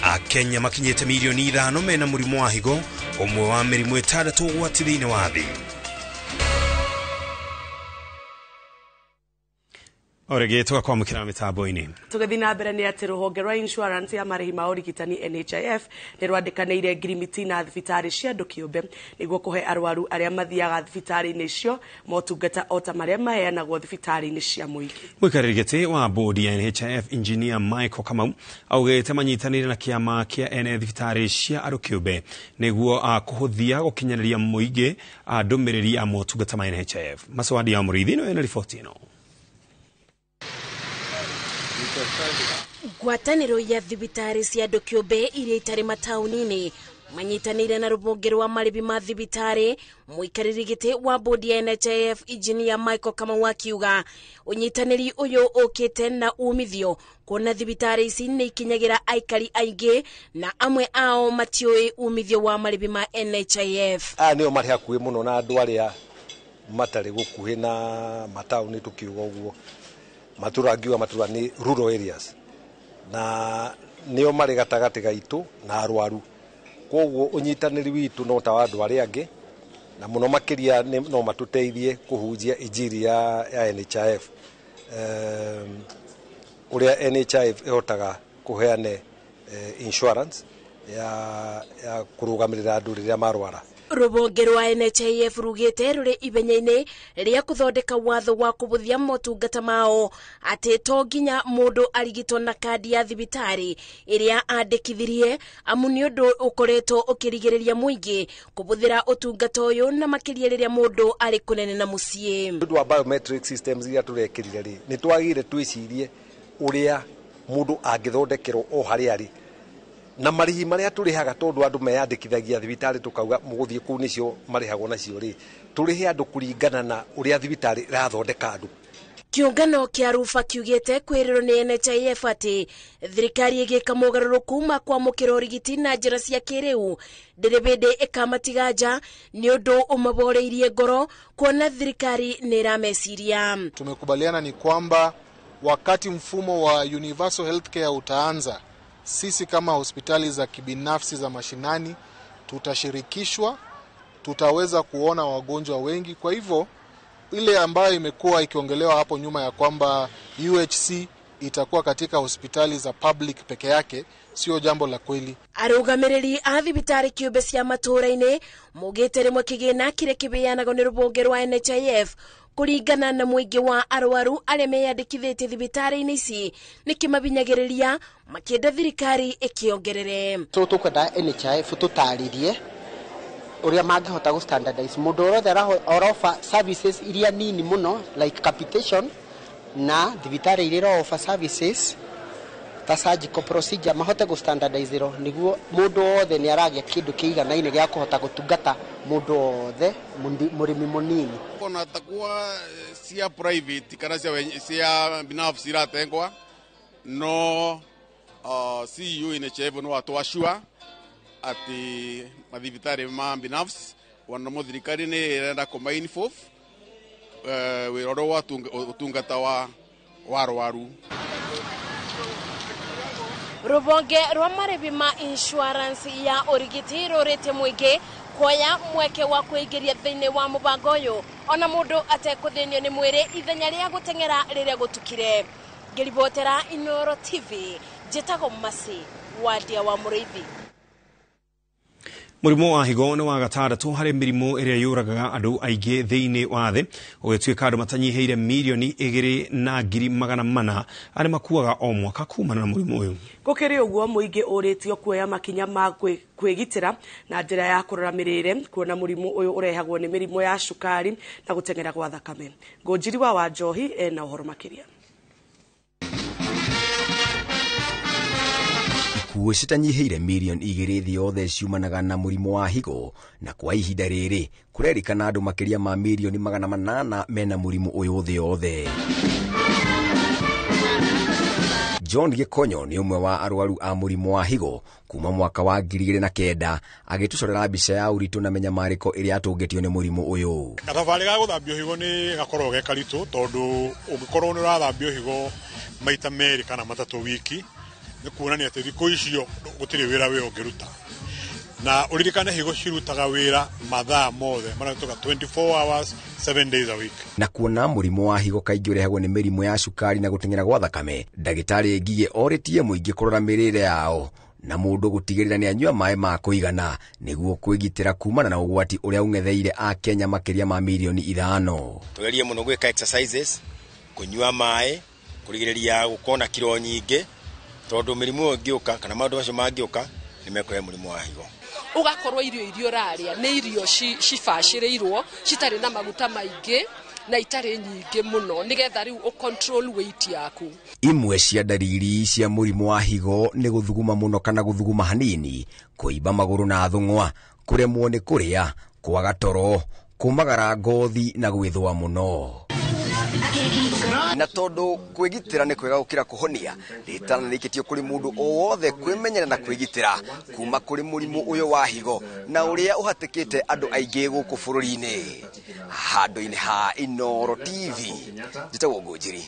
Akenya makinyĩte milioni 5 mena mũrimũ wa higo, ũmwe wa mĩrimũ 6 ũgwati thĩinĩ wa thĩ. Orege tũgakwamũkĩra mĩtambo-inĩ. Tũgĩthiĩ na mbere nĩ atĩ rũhonge rwa insurance ya marĩhi ma ũrigitani NHIF nĩ rwandĩkanĩire ngirimiti na thibitarĩ cia andũ kĩũmbe nĩguo kũhe arwaru arĩa mathiaga thibitarĩ-inĩ icio motungata o ta marĩa maheanagwo thibitarĩ-inĩ cia mũingĩ. Mũikarĩri gĩtĩ wa bodi ya NHIF Engineer Michael Kamau augĩte manyitanĩire na kĩama kĩa ene thibitarĩ cia andũ kĩũmbe nĩguo kũhũthia gũkinyanĩria mũingĩ ndũmĩrĩri ya motungata ma NHIF. Macwadi ya Mũrĩithi nĩwe na riboti ĩno. Ngwatanĩro ya thibitarĩ cia andũ kĩũmbe iria itarĩ mataũni-inĩ manyitanĩire na rũhonge rwa marĩhi ma thibitarĩ. Mũikarĩri gĩtĩ wa bodi ya NHIF Engineer Michael Kamau akiuga ũnyitanĩri ũyũ ũkĩte na umithio kuona thibitarĩ ici nĩ ikinyagĩra aikari aingĩ na amwe ao matiũĩ umithio wa marĩhi ma NHIF. Aya nĩo marĩ hakuhĩ mũno na andũ arĩa matarĩ gũkuhĩ na mataũni, tũkiuga ũguo matura ngiuga matura nĩ rural areas, na nĩo marĩ gatagatĩ gaitũ na arwaru. Koguo ũnyitanĩri witũ no ta wa andũ arĩa angĩ, na mũno makĩria no matũteithie kũhunjia injiri ya NHIF, ũrĩa NHIF ĩhotaga kũheane insurance ya kũrũgamĩrĩra andũ rĩrĩa marwara. Rũhonge rwa NHIF rugĩte rũrĩ ithenya-inĩ rĩa kũthondeka watho wa kũbũthia motungata mao atĩ to nginya mũndũ arigitwo na kandi ya thibitarĩ ĩrĩa andĩkithirie, amu nĩ ũndũ ũkoretwo ũkĩrigĩrĩria mũingĩ kũbũthĩra ũtungata ũyũ na makĩria rĩrĩa mũndũ arĩ kũnene na mũciĩ. Ũndũ wa biometric systems iria tũrekĩrire rĩ, nĩ twagĩrĩire twĩcirie ũrĩa mũndũ angĩthondekerwo o harĩa arĩ Na marĩhi marĩa tũrĩhaga tondũ andũ meyandĩkithagia thibitarĩ tũkauga mũgũthiĩ kũu nĩcio marĩhagwo nacio rĩ, tũrĩhe andũ kũringana na ũrĩa thibitarĩ ĩrathondeka andũ. Kĩũngano kĩa Rufa kiugĩte kwĩrĩrwo nĩ NHIF atĩ thirikari ĩgĩka mogarũrũku ma kwamũkĩra ũrigiti na njĩra cia kĩrĩu ndĩrĩ bĩndĩ ĩkamatiga nja nĩ ũndũ ũmaboreirie ngoro kuona thirikari nĩ ĩrameciria. Tumekubaliana ni kwamba wakati mfumo wa universal healthcare utaanza, sisi kama hospitali za kibinafsi za mashinani tutashirikishwa, tutaweza kuona wagonjwa wengi. Kwa hivyo ile ambayo imekuwa ikiongelewa hapo nyuma ya kwamba UHC itakuwa katika hospitali za public peke yake sio jambo la kweli. Arũgamĩrĩri a thibitarĩ kĩũmbe cia matũũra-inĩ maugĩte rĩmwe kĩgĩna kĩrĩa kĩheanagwo nĩ rũhonge rwa NHIF kũringana na mũingĩ wa arwaru arĩa meyandĩkithĩtie thibitarĩ-inĩ ici nĩ kĩmabinyagĩrĩria makĩenda thirikari ĩkĩongerere. So tũkwenda NHIF tũtarĩrie uria mangĩhota gũ standardize mũndũ orothe orofa services iria nini mũno like capitation na thibitarĩ iria irofa services ta surgical procedure mahote gũ standardize ro niguo mũndũ wothe nĩ aragĩa kĩndũ kĩiganaine gĩa kũhota gũtungata mũndũ wothe mũrĩmi mũnini. Ona takuwa cia private kana cia binafsi iratengwa no CEO NHIF no atwashua ati mathibitari ma binafsi wanamo thirikari ni irenda combine fof wira uria wa utungata wa arwaru. Rũhonge rwa marĩhi ma insurance ya ũrigiti rũrĩte mũingĩ kuoya mweke wa kwĩingĩria thĩinĩ wa mũbango ũyũ ona mũndũ atekũthĩnio nĩ mwĩrĩ ithenya rĩa gũteng'era rĩrĩa gũtukire. Ngĩribotera Inooro TV, njĩtagwo Masi Wadia wa Mũrĩithi. Mũrimũ wa higo nĩ wa gatandatũ harĩ mĩrimũ ĩrĩa yũragaga andũ aingĩ thĩinĩ wa thĩ, ũgĩtuĩka andũ matanyihĩire milioni 2,400 arĩa makuaga o mwaka kumana na mũrimũ ũyũ. Gũkĩrĩ ũguo mũingĩ ũrĩtio kuoya makinya ma kwĩgitĩra na njĩra ya kũrora mĩrĩre kuona mũrimũ ũyũ ũrehagwo nĩ mĩrimũ ya cukari na gũteng'era gwa thakame. Ngũnjiri wa Wanjohi ena ũhoro makĩria. Ikuũ citanyihĩire milioni 2 thĩ yothe ciumanaga na mũrimũ wa higo, na kwa ihinda rĩrĩ kũrerĩkana andũ makĩria ma milioni 800 mena mũrimũ ũyũ thĩ yothe. John Gĩkonyo nĩ ũmwe wa arwaru a mũrimũ wa higo kuma mwaka wa 2009 agĩtũcorera mbica ya ũritũ na mĩnyamarĩko ĩrĩa atũngĩtio nĩ mũrimũ ũyũ. Gathabarĩ ga gũthambio higo nĩ gakoragwo ge karitũ tondũ ũngĩkorwo nĩ ũrathambio higo maita 2 kana 3 wiki nĩ kuonania atĩ thikũ icio gũtirĩ wĩra wĩ ũngĩruta, na ũririkane higo cirutaga wĩra mathaa mothe maratuka 24 hours 7 days a week. Na kuona mũrimũ wa higo kaingĩ ũrehagwo nĩ mĩrimũ ya cukari na gũteng'era gwa thakame, ndagĩtarĩ Ngigĩ orĩtie mũingĩ kũrora mĩrĩre yao na mũndũ gũtigĩrĩra nĩ anyua maĩ ma kũigana nĩguo kwĩgitĩra kumana na ũgwati ũrĩa ũng'etheire Akenya makĩria ma milioni 5. Tũgerie mũno gwĩka exercises, kũnyua maĩ, kũrigĩrĩria gũkorwo na kiro nyingĩ tondũ mĩrimũ ĩngĩũka kana maũndũ macio mangĩũka nĩ mekũrehe mũrimũ wa higo. Ũgakorwo irio iria ũrarĩa nĩ irio cibacĩrĩirwo citarĩ na maguta maingĩ na itarĩ nyingĩ mũno nĩgetha rĩu ũ control weight yaku. Imwe cia ndariri cia mũrimũ wa higo nĩ gũthuguma mũno kana gũthuguma hanini, kũimba magũrũ na thũng'wa, kũremwo nĩ kũrĩa, kwaga toro, kũmagara ngothi na gwĩthũa mũno. Na tondu kwĩgitĩra nĩ kwega gũkĩra kũhonia, rĩtana rĩikĩtio kũrĩ mũndũ o wothe kwĩmenyerera na kwĩgitĩra kuma kũrĩ mũrimũ ũyũ wa higo na ũrĩa ũhatĩkĩte andũ aingĩ gũkũ bũrũri-inĩ. Handũ-inĩ ha Inooro TV, njĩtagwo Ngũnjiri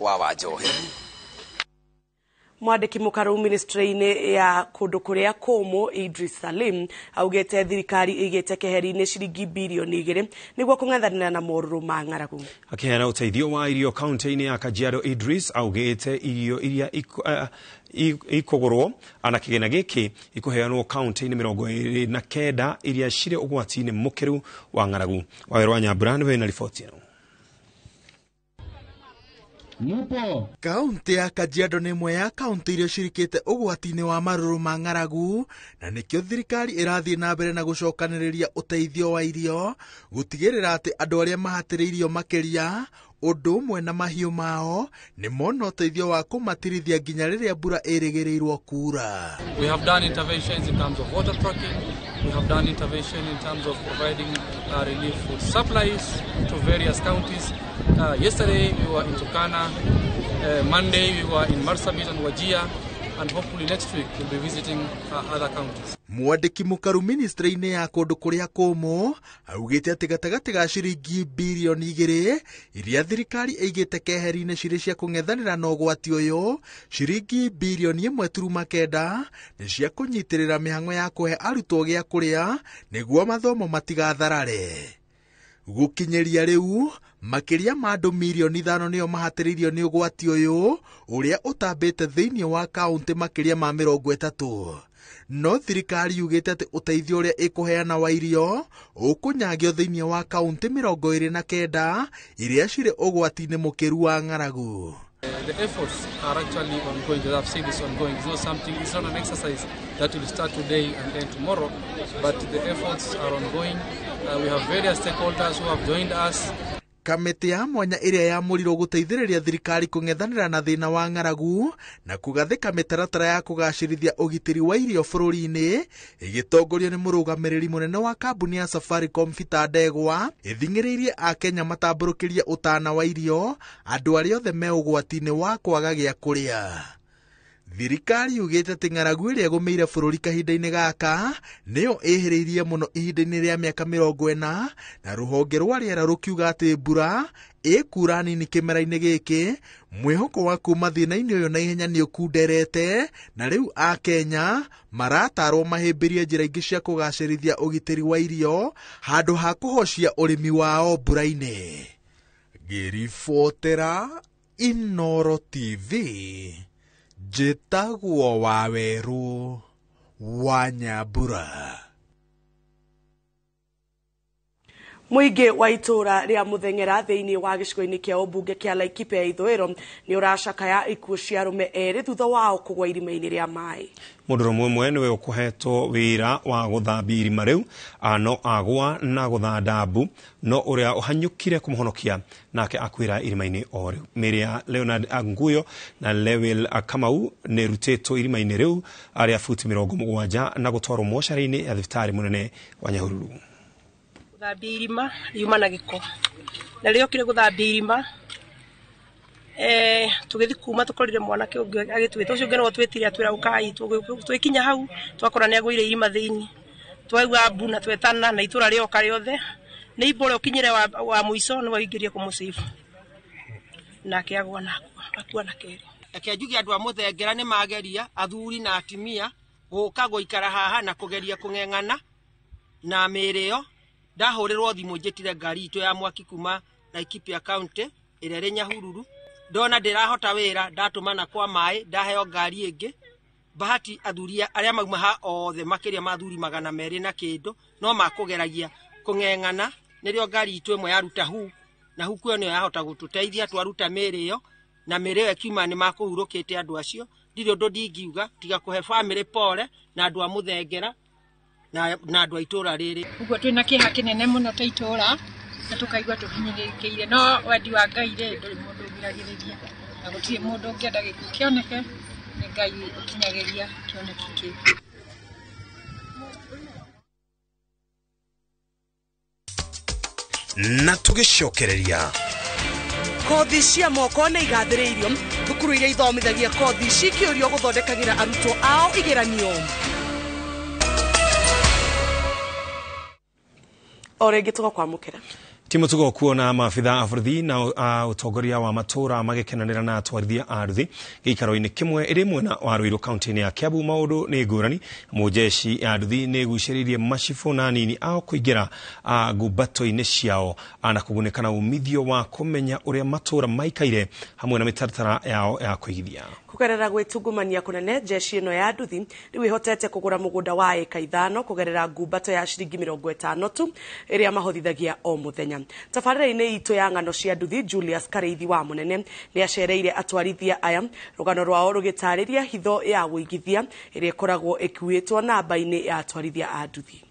wa Wanjohi. Mwandĩki mũkaru ministry-inĩ ya kũndũ kũrĩa kũmũ Idris Salim augĩte thirikari ĩigĩte keheri-inĩ ciringi bilioni 2 nĩguo kũng'ethanĩra na morũrũ ma ng'aragu. Akĩheana ũteithio wa irio kaunti-inĩ ya Kajiado, Idris augĩte irio iria ikũgũrwo ana kĩgĩna gĩkĩ ikũheanwo kaunti-inĩ 29 iria cirĩ ũgwati-inĩ mũkĩru wa ng'aragu. Wawerũ wa Nyambura nĩwe na riboti ĩno. Mupo. Kaunti ya Kajiado nĩ ĩmwe ya kaunti iria cirikĩte ũgwati-inĩ wa marũrũ ma ng'aragu, na nĩkĩo thirikari ĩrathiĩ na mbere na gũcokanĩrĩria ũteithio wa irio gũtigĩrĩra atĩ andũ arĩa mahatĩrĩirio makĩria ũndũ ũmwe na mahiũ mao nĩ mona ũteithio wa kũmatirithia nginya rĩrĩa mbura ĩrĩgĩrĩirwo kuura. We have done interventions in terms of water trucking. We have done intervention in terms of providing relief food supplies to various counties. Yesterday we were in Turkana, Monday we were in Marsabit and Wajir, and hopefully next week we'll be visiting other counties. Mwandĩki mũkaru ministry-inĩ ya kũndũ kũrĩa kũmũ augĩte atĩ gatagatĩ ga ciringi birioni 2 iria thirikari ĩigĩte keheri-inĩ cirĩ cia kũng'ethanĩra na ũgwati ũyũ, ciringi birioni 1.9 nĩ cia kũnyitĩrĩra mĩhang'o ya kũhe arutwo gĩa kũrĩa nĩguo mathomo matigatharare. Gũkinyĩria rĩu makĩria ma andũ mirioni 5 nĩo mahatĩrĩirio nĩ ũgwati ũyũ ũrĩa ũtambĩte thĩinĩ wa kaunti makĩria ma 30. No thirikari yugĩte atĩ ũteithio ũrĩa ĩkũheana wa irio ũkũnyagio thĩinĩ wa kaunti 29 iria cirĩ ũgwati-inĩ mũkĩru wa ng'aragu. The efforts are actually ongoing. As I've said, it's ongoing. It's not something, it's not an exercise that will start today and end tomorrow, but the efforts are ongoing. We have various stakeholders who have joined us. Kamĩtĩ ya mwanya ĩrĩa yamũrirwo gũteithĩrĩria thirikari kũng'ethanĩra na thĩna wa ng'aragu na kũgathĩka mĩtaratara ya kũgacĩrithia ũgitĩri wa irio bũrũri-inĩ ĩgĩtongorio nĩ mũrũgamĩrĩri mũnene wa kambuni ya Safaricom Peter Ndegwa ĩthing'ĩrĩirie Akenya matambũrũkĩrie ũtana wa irio andũ arĩa othe me ũgwati-inĩ wa kwaga gĩa kũrĩa. Thirikari yugĩte atĩ ng'aragu ĩrĩa ĩgũmĩire bũrũri kahinda-inĩ gaka nĩyo ĩhĩrĩirie mũno ihinda-inĩ rĩa mĩaka 40 na rũhonge rwa rĩera rũkiuga atĩ mbura ĩkura nini kĩmera-inĩ gĩkĩ, mwĩhoko wa kuma thĩna-inĩ ũyũ na ihenya nĩ ũkunderete na rĩu Akenya maratarwo mahĩmbĩrie njĩra ingĩ cia kũgacĩrithia ũgitĩri wa irio handũ ha kũhocia ũrĩmi wao mbura-inĩ. Ngĩribotera Inooro TV, njĩtagwo Wawerũ wa Nyambura. Mũingĩ wa itũũra rĩa Mũtheng'era thĩinĩ wa gĩcigo-inĩ kĩa ũmbunge kĩa Laikipia ya ithũĩro nĩ ũracakaya ikuũ cia arũme erĩ thutha wao kũgwa irima-inĩ rĩa maĩ. Mũndũrũme ũmwe nĩwe ũkũhetwo wĩra wa gũthambia irima rĩu no agwa na gũthanda mbu, no ũrĩa ũhanyũkire kũmũhonokia nake akuĩra irima-inĩ o rĩu. Mĩĩrĩ ya Leonard Anguyo na Lewel Kamau nĩ ĩrutĩtwo irima-inĩ rĩu rĩa futi 70 na gũtwarwo mocarĩ-inĩ ya thibitarĩ mũnene wa Nyahururu. Gũthambia irima riuma na gĩko na rĩrĩa okire gũthambia irima tũgĩthiĩ kuma tũkorire mwanake ũngĩ agĩtwĩta ũcio ũngĩ nĩwe twĩtire atwĩra ũkai twĩkinya hau twakora nĩ agũire irima thĩinĩ twaigua mbu na twetana na itũra rĩoka rĩothe nĩ imbo ũrĩa ũkinyire wa mũico nĩwe ũingĩrie kũmũcĩbu nake agwa na akua na kerĩ. Reke njuge andũ a Mũthengera nĩ mageria athuri na atumia gũka gũikara haha na kũgeria kũng'eng'ana na mĩĩrĩ ĩyo. Ndahũrĩrwo thimũ njĩtire ngari itũ ya mwaki kuma Laikipia County ĩrĩa ĩrĩ Nyahururu, ndona ndĩrahota wĩra ndatũmana kwa maĩ ndaheo ngari ĩngĩ. Bahati athuri arĩa mauma ha othe makĩria ma athuri 200 na kĩndũ no makũgeragia kũng'eng'ana, nĩrĩo ngari itũ ĩmwe yaruta hu na huku ĩyo nĩyo yahota gũtũteithia twaruta mĩĩrĩ ĩyo na mĩĩrĩ ĩyo ĩkiuma nĩ makũhurũkĩte andũ acio. Ndirĩ ũndũ ndingiuga tiga kũhe bamĩrĩ pole na andũ a Mũthengera na andũ a itũũra rĩrĩ. Ũguo twĩna kĩeha kĩnene mũno ta itũũra na tũkaigua tũhinyĩrĩrĩkĩire, no wendi wa Ngai rĩ ndũrĩ mũndũ ũgiragĩrĩria na gũtirĩ mũndũ ũngĩenda gĩkuũ kĩoneke, nĩ Ngai ũkinyagĩria kĩoneki kĩu. Na tũgĩcokereria kothi cia moko nĩ igathĩrĩirio thukuru iria ithomithagia kothi cikĩũrio gũthondekagĩra arutwo ao igeranio. O rĩngĩ tũgakwamũkĩra. Ti mũtugo kuona maabitha a borithi na ũtongoria wa matũra magĩkenanĩra na atwarithia a nduthi gĩikaro-inĩ kĩmwe ĩrĩ mwena wa Ruiru kaunti-inĩ ya Kiambu. Maũndũ nĩ ngũrani. Mũjeshi ya nduthi nĩ ĩgucĩrĩirie macibũ na anini ao kũingĩra ngumbato-inĩ ciao na kũgunĩka na umithio wa kũmenya ũrĩa matũra maikaire hamwe na mĩtaratara yao ya kũigithia. Kugerera gwitungumania kunene jeshi ino ya nduthi riu ihotete kugura mugunda wa eka 5 kugerera ngumbato ya ciringi 50 tu iria mahothithagia o muthenya. Tabarĩra-inĩ itũ ya ng'ano cia nduthi, Julius Kareithi wa Munene nĩ acereire atwarithia aya, rũgano rwao rũgĩtarĩria hitho ya wũigithia ĩrĩa ĩkoragwo ĩkuĩtwo namba-inĩ ya atwarithia a nduthi.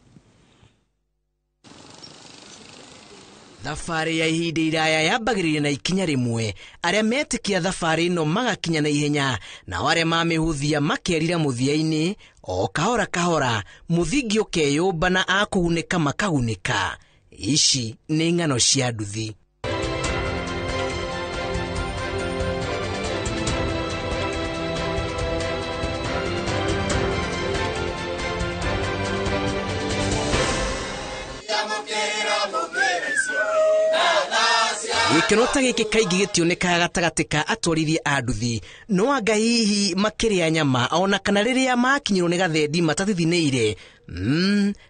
Thabarĩ ya ihinda iraya yambagĩrĩria na ikinya rĩmwe. Arĩa metĩkia thabarĩ ĩno magakinya na ihenya, nao arĩa mamĩhũthia makerira mũthia-inĩ. O kahora kahora mũthingi ũkeyũmba na akũgunĩka makagunĩka. Ici nĩ ng'ano cia nduthi. Gĩkeno ta gĩkĩ kaingĩ gĩtionekaga gatagatĩ ka atwarithia a nduthi, no anga hihi makĩrĩa nyama ona kana rĩrĩa makinyĩrwo nĩ gathendi matathithinĩire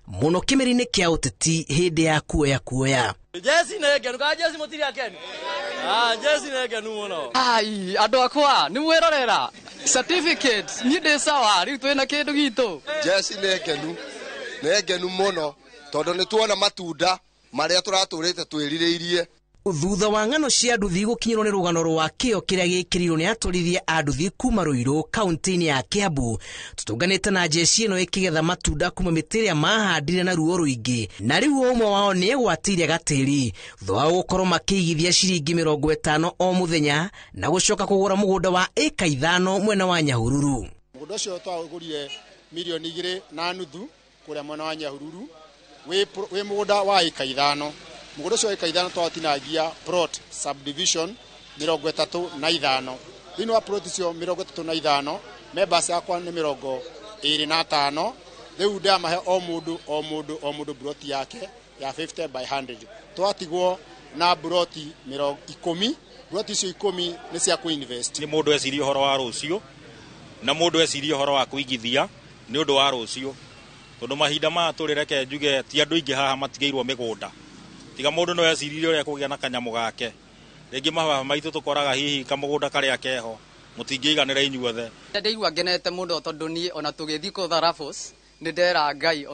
mũno kĩmeri-inĩ kĩa ũteti hĩndĩ ya kuoya kuoya. Jesi nĩ ngenu kana jesi mũtirĩ akenu? Jesi nĩ ngenu mũno. Ai, andũ akwa nĩ mwĩrorera certificate niĩ ndĩ sawa rĩu twĩna kĩndũ gitũ. Jesi nĩ ngenu, nĩ ngenu mũno tondũ nĩ tuona matunda marĩa tũratũrĩte twĩrirĩirie. Thutha wa ng'ano cia nduthi gũkinyĩrwo nĩ rũgano rwa kĩo kĩrĩa gĩkĩrirwo nĩ atwarithia a nduthi kuma Ruiru kaunti-inĩ ya Kiambu, tũtũnganĩte na jeci ĩno ĩkĩgetha matunda kuma mĩtĩ ĩrĩa mahandire na ruo rũingĩ, na rĩu ũmwe wao nĩ egwatĩire gatĩri thutha wa gũkorwo makĩigithia ciringi 50 o mũthenya na gũcoka kũgũra mũgũnda wa ĩka 5 mwena wa Nyahururu. Mũgũnda ũcio twagũrire milioni 2.5 kũrĩa mwena wa Nyahururu, wĩ mũgũnda wa ĩka 5. Mũgũnda ũcio wa ĩka 5 twatinagia plot subdivision 35. Thĩinĩ wa plot icio 35, members yakwa nĩ 25. Rĩu ndamahe o mũndũ o mũndũ o mũndũ plot yake ya 50 by 100. Twatigwo na plot 10. Plot icio 10 nĩ cia kũ-invest. Nĩ mũndũ ecirie ũhoro wa rũciũ na mũndũ ecirie ũhoro wa kũigithia nĩ ũndũ wa rũciũ, tondũ mahinda maya tũrĩ, reke njuge ti andũ aingĩ haha matigĩirwo mĩgũnda. Tiga mũndũ no eciririe ũrĩa kũgĩa na kanyamũ gake. Rĩngĩ mababa maitũ tũkoraga hihi kamũgũnda karĩa keho mũtingĩiganĩra inyuothe. Ndĩigua ngenete mũno tondũ niĩ ona tũgĩthiĩ kũtha raffles nĩ ndera Ngai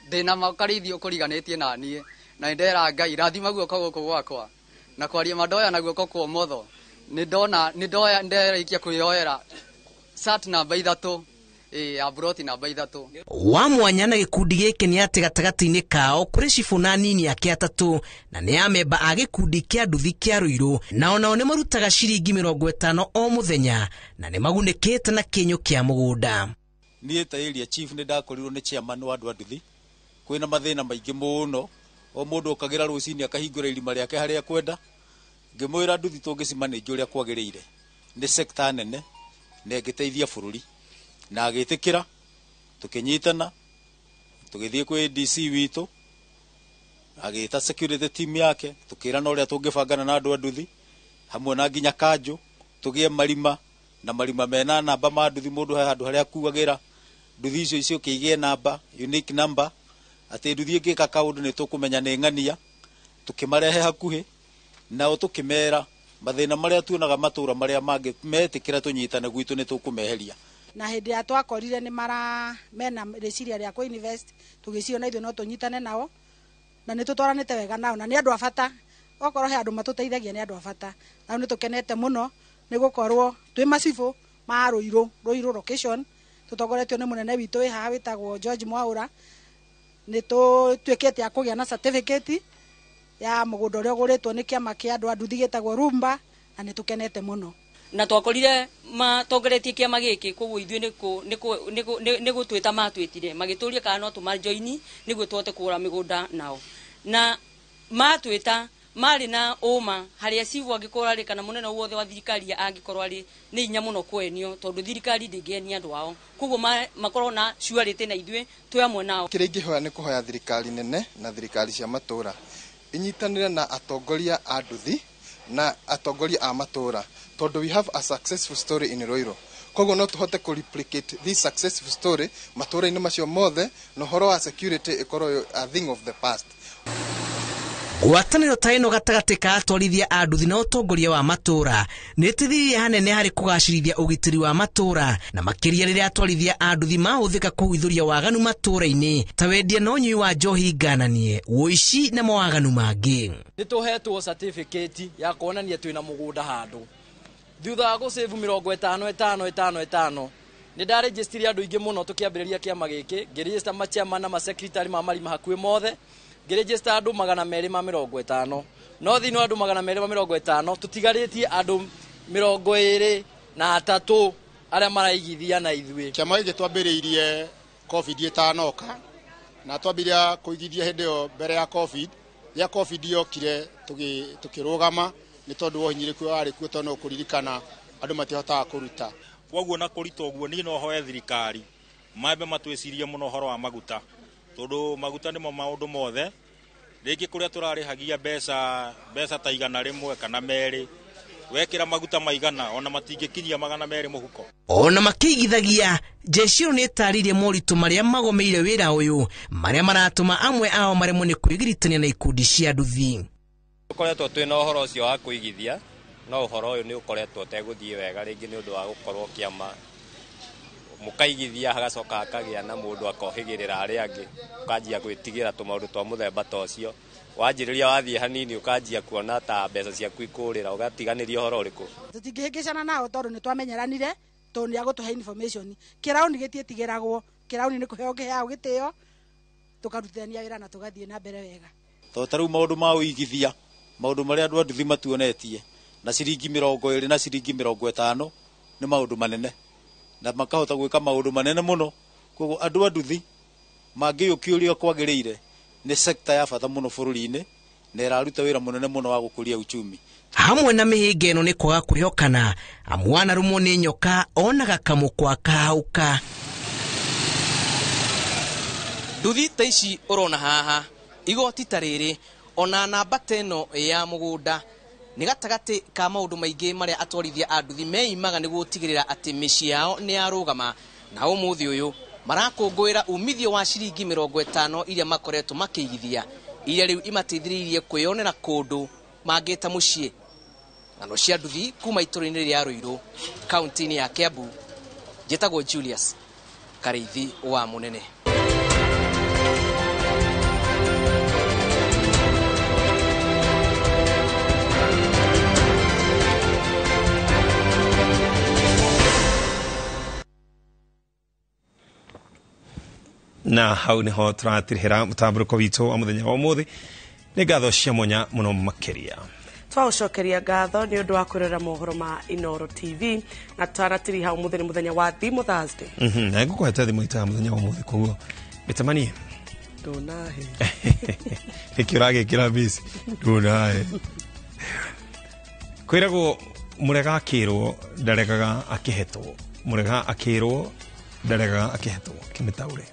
ndĩna makarĩithio kũriganĩtie na niĩ, na nĩ ndera Ngai rathima guoko gũkũ gwakwa na kwaria mandoya na guoko kwa ũmotho. Nĩ ndona nĩ ndoya nderĩkia kwĩyoera sat namba 3 ya broti namba 3. Wa mwanya na gĩkundi gĩkĩ nĩ atĩ gatagatĩ-inĩ kao kũrĩ cibũ na nini ake 3 na nĩ amemba a gĩkundi kĩa nduthi kĩa Ruiru, na onao nĩ marutaga ciringi 50 o mũthenya na nĩ magunĩkĩte na kĩnyũ kĩa mũgũnda. Niĩ ta area chief nĩ ndakorirwo nĩ chairman wa andũ a nduthi kwĩna mathĩna maingĩ mũno, o mũndũ okagĩra rũcinĩ akahingũra irima rĩake harĩa kwenda. Ngĩmwĩra nduthi tũngĩcimanĩnjia ũrĩa kwagĩrĩire nĩ sector nene na ĩngĩteithia bũrũri, na agĩtĩkĩra, tũkĩnyitana tũgĩthiĩ kwĩ DC witũ, agĩta security team yake, tũkĩrana ũrĩa tũngĩbangana na andũ a nduthi hamwe na nginya kanjũ, tũgĩe marima na marima mena namba ma nduthi, mũndũ he handũ harĩa akuagĩra nduthi icio icoke igĩe namba, unique number, atĩ nduthi ĩngĩka kaũndũ nĩ tũkũmenya nĩ ng'ania. Tũkĩmarehe hakuhĩ nao tũkĩmera mathĩna marĩa tuonaga matũra marĩa mangĩ metĩkĩra tũnyitane gwitũ nĩ tũkũmeheria. Na hĩndĩ ya twakorire nĩ mara mena rĩciria rĩa kũ-invest, tũgĩciria na ithuĩ no tũnyitane nao na nĩ tũtwaranĩte wega nao na nĩ andũ a bata. Okorwo he andũ matũteithagia nĩ andũ a bata, na nĩ tũkenete mũno nĩ gũkorwo twĩ macibũ ma Ruiru, Ruiru location, tũtongoretio nĩ mũnene witũ wĩ haha wĩtagwo George Mwaura. Nĩ tũtuĩkĩte a kũgĩa na certificate ya mũgũnda ũrĩa ũgũrĩtwo nĩ kĩama kĩa andũ a nduthi gĩtagwo Rumba, na nĩ tũkenete mũno. Na twakorire matongoretie kĩama gĩkĩ, koguo ithuĩ nĩ gũtwĩta matwĩtire magĩtũria kana no tũmajoini nĩguo tũhote kũgũra mĩgũnda nao, na matwĩta marĩ na ũma harĩa cibũ angĩkorwo arĩ kana mũnene wothe wa thirikari angĩkorwo arĩ nĩ hinya mũno kwenio, tondũ thirikari ndĩngĩenia andũ ao, koguo makorwo na surety na ithuĩ twĩ amwe nao. Kĩrĩa ingĩhoya nĩ kũhoya thirikari nene na thirikari cia matũra inyitanĩre na atongoria a nduthi na atongoria a matũra, tondũ we have a successful story in Ruiru. Koguo no tũhote kũ replicate this successful story matũra-inĩ macio mothe, na ũhoro wa security ĩkorwo a thing of the past. Ngwatanĩro ta ĩno gatagatĩ ka atwarithia a nduthi na ũtongoria wa matũũra nĩ ĩteithirie hanene harĩ kũgacĩrithia ũgitĩri wa matũũra, na makĩria rĩrĩa atwarithia a nduthi mahũthĩka kũhithũria waganu matũũra-inĩ ta wendia na ũnyui wa njohi ngananie, ũici na mawaganu mangĩ. Nĩ tũhetwo certificate ya kuonania twĩna mũgũnda handũ. Thutha wa gũsave 50 5 5 5 nĩ ndarĩnjĩstirie andũ aingĩ mũno tũkĩambĩrĩria kĩama gĩkĩ, ngĩrĩjĩsta machairman na masecretary ma marima hakuhĩ mothe, ngĩrĩnjĩsta andũ 250, no thĩinĩ wa andũ 250 tũtigarĩtie andũ 23 arĩa maraigithia na ithuĩ. Kĩama gĩkĩ twambĩrĩirie COVID ĩtanoka, na twambĩrĩria kũigithia hĩndĩ ĩyo mbere ya COVID. Rĩrĩa COVID yokire tũkĩrũgama nĩ tondũ wa ũhinyĩrĩku warĩ kuo, tondũ no kũririkana andũ matihotaga kũruta. Koguo na kũrita ũguo niĩ no hoe thirikari mambe matwĩcirie mũno ũhoro wa maguta, tondũ maguta nĩmo maũndũ mothe. Rĩngĩ kũrĩa tũrarĩhagia mbeca ta 100 kana 2, wekĩra maguta maigana ona matingĩkinyia 200 mũhuko. Ona makĩigithagia, jeshi ĩyo nĩ ĩtarĩirie moritũ marĩa magomeire wĩra ũyũ, marĩa maratũma amwe ao maremwo nĩ kwĩgiritania na ikundi cia nduthi. Tũkoretwo twĩna ũhoro ũcio wa kũigithia, no ũhoro ũyũ nĩ ũkoretwo ũtegũthiĩ wega rĩngĩ nĩ ũndũ wa gũkorwo kĩama mũkaigithia hagacoka hakagĩa na mũndũ akohĩgĩrĩra arĩa angĩ, ũkanjia gwĩtigĩra tũmaũndũ twa mũthemba ta ũcio. Wanjĩrĩria wathiĩ hanini ũkanjia kuona ta mbeca ciaku ikũrĩra, ũgatiganĩria ũhoro ũrĩkũ. Tũtingĩhĩngĩcana nao tondũ nĩ twamenyeranire, tondũ nĩ agũtũhe information. Kĩraũni gĩtiĩtigĩragwo, kĩraũni nĩ kũheo kĩheagwo gĩtĩo, tũkarutithania wĩra na tũgathiĩ na mbere wega. Tondũ ta rĩu maũndũ ma ũigithia, maũndũ marĩa andũ a nduthi matuonetie, na ciringi 20 na ciringi 50 nĩ maũndũ manene, na makahota gwĩka maũndũ manene mũno. Koguo andũ a nduthi mangĩiyũkia ũrĩa kwagĩrĩire, nĩ sekta ya bata mũno bũrũri-inĩ, na ĩraruta wĩra mũnene mũno wa gũkũria uchumi. Hamwe na mĩhĩnga ĩno nĩ kwaga kwĩhokana, amu wanarũmwo nĩ nyoka onaga kamũkwa kahauka. Nduthi ta ici ũrona haha, igoti ta rĩrĩ, ona namba ta ĩno ya mũgũnda nĩ gatagatĩ ka maũndũ maingĩ marĩa atwarithia a nduthi meimaga nĩguo gũtigĩrĩra atĩ mĩciĩ yao nĩ yarũgama, na ũmũthĩ ũyũ marakũngũĩra umithio wa ciringi 50 iria makoretwo makĩigithia, iria rĩu imateithĩrĩirie kwĩyonera kũndũ mangĩta mũciĩ. Ng'ano cia nduthi kuma itũũra-inĩ rĩa Ruiru, kaunti-inĩ ya Kiambu. Njĩtagwo Julius Karĩithi wa Mũnene. Na hau niho tũratirihĩra mũtambũrũko witũ wa mũthenya wa ũmũthĩ. Nĩ ngatho cia mwanya mũno makĩria. Twaũcokeria ngatho nĩ ũndũ wa kwĩrorera mohoro ma Inooro TV, na tũranatiriha ũmũthĩ nĩ mũthenya wa Thimũ Thursday. Na ngũkũhete thimũ ita mũthenya wa ũmũthĩ, koguo mĩcemanio ndũnahe. Nĩkĩo ũragĩkĩra mbici ndũnahe. Kwĩragwo mũrega akĩrwo ndaregaga akĩhetwo, mũrega akĩrwo ndaregaga akĩhetwo. Kĩmĩtaũre.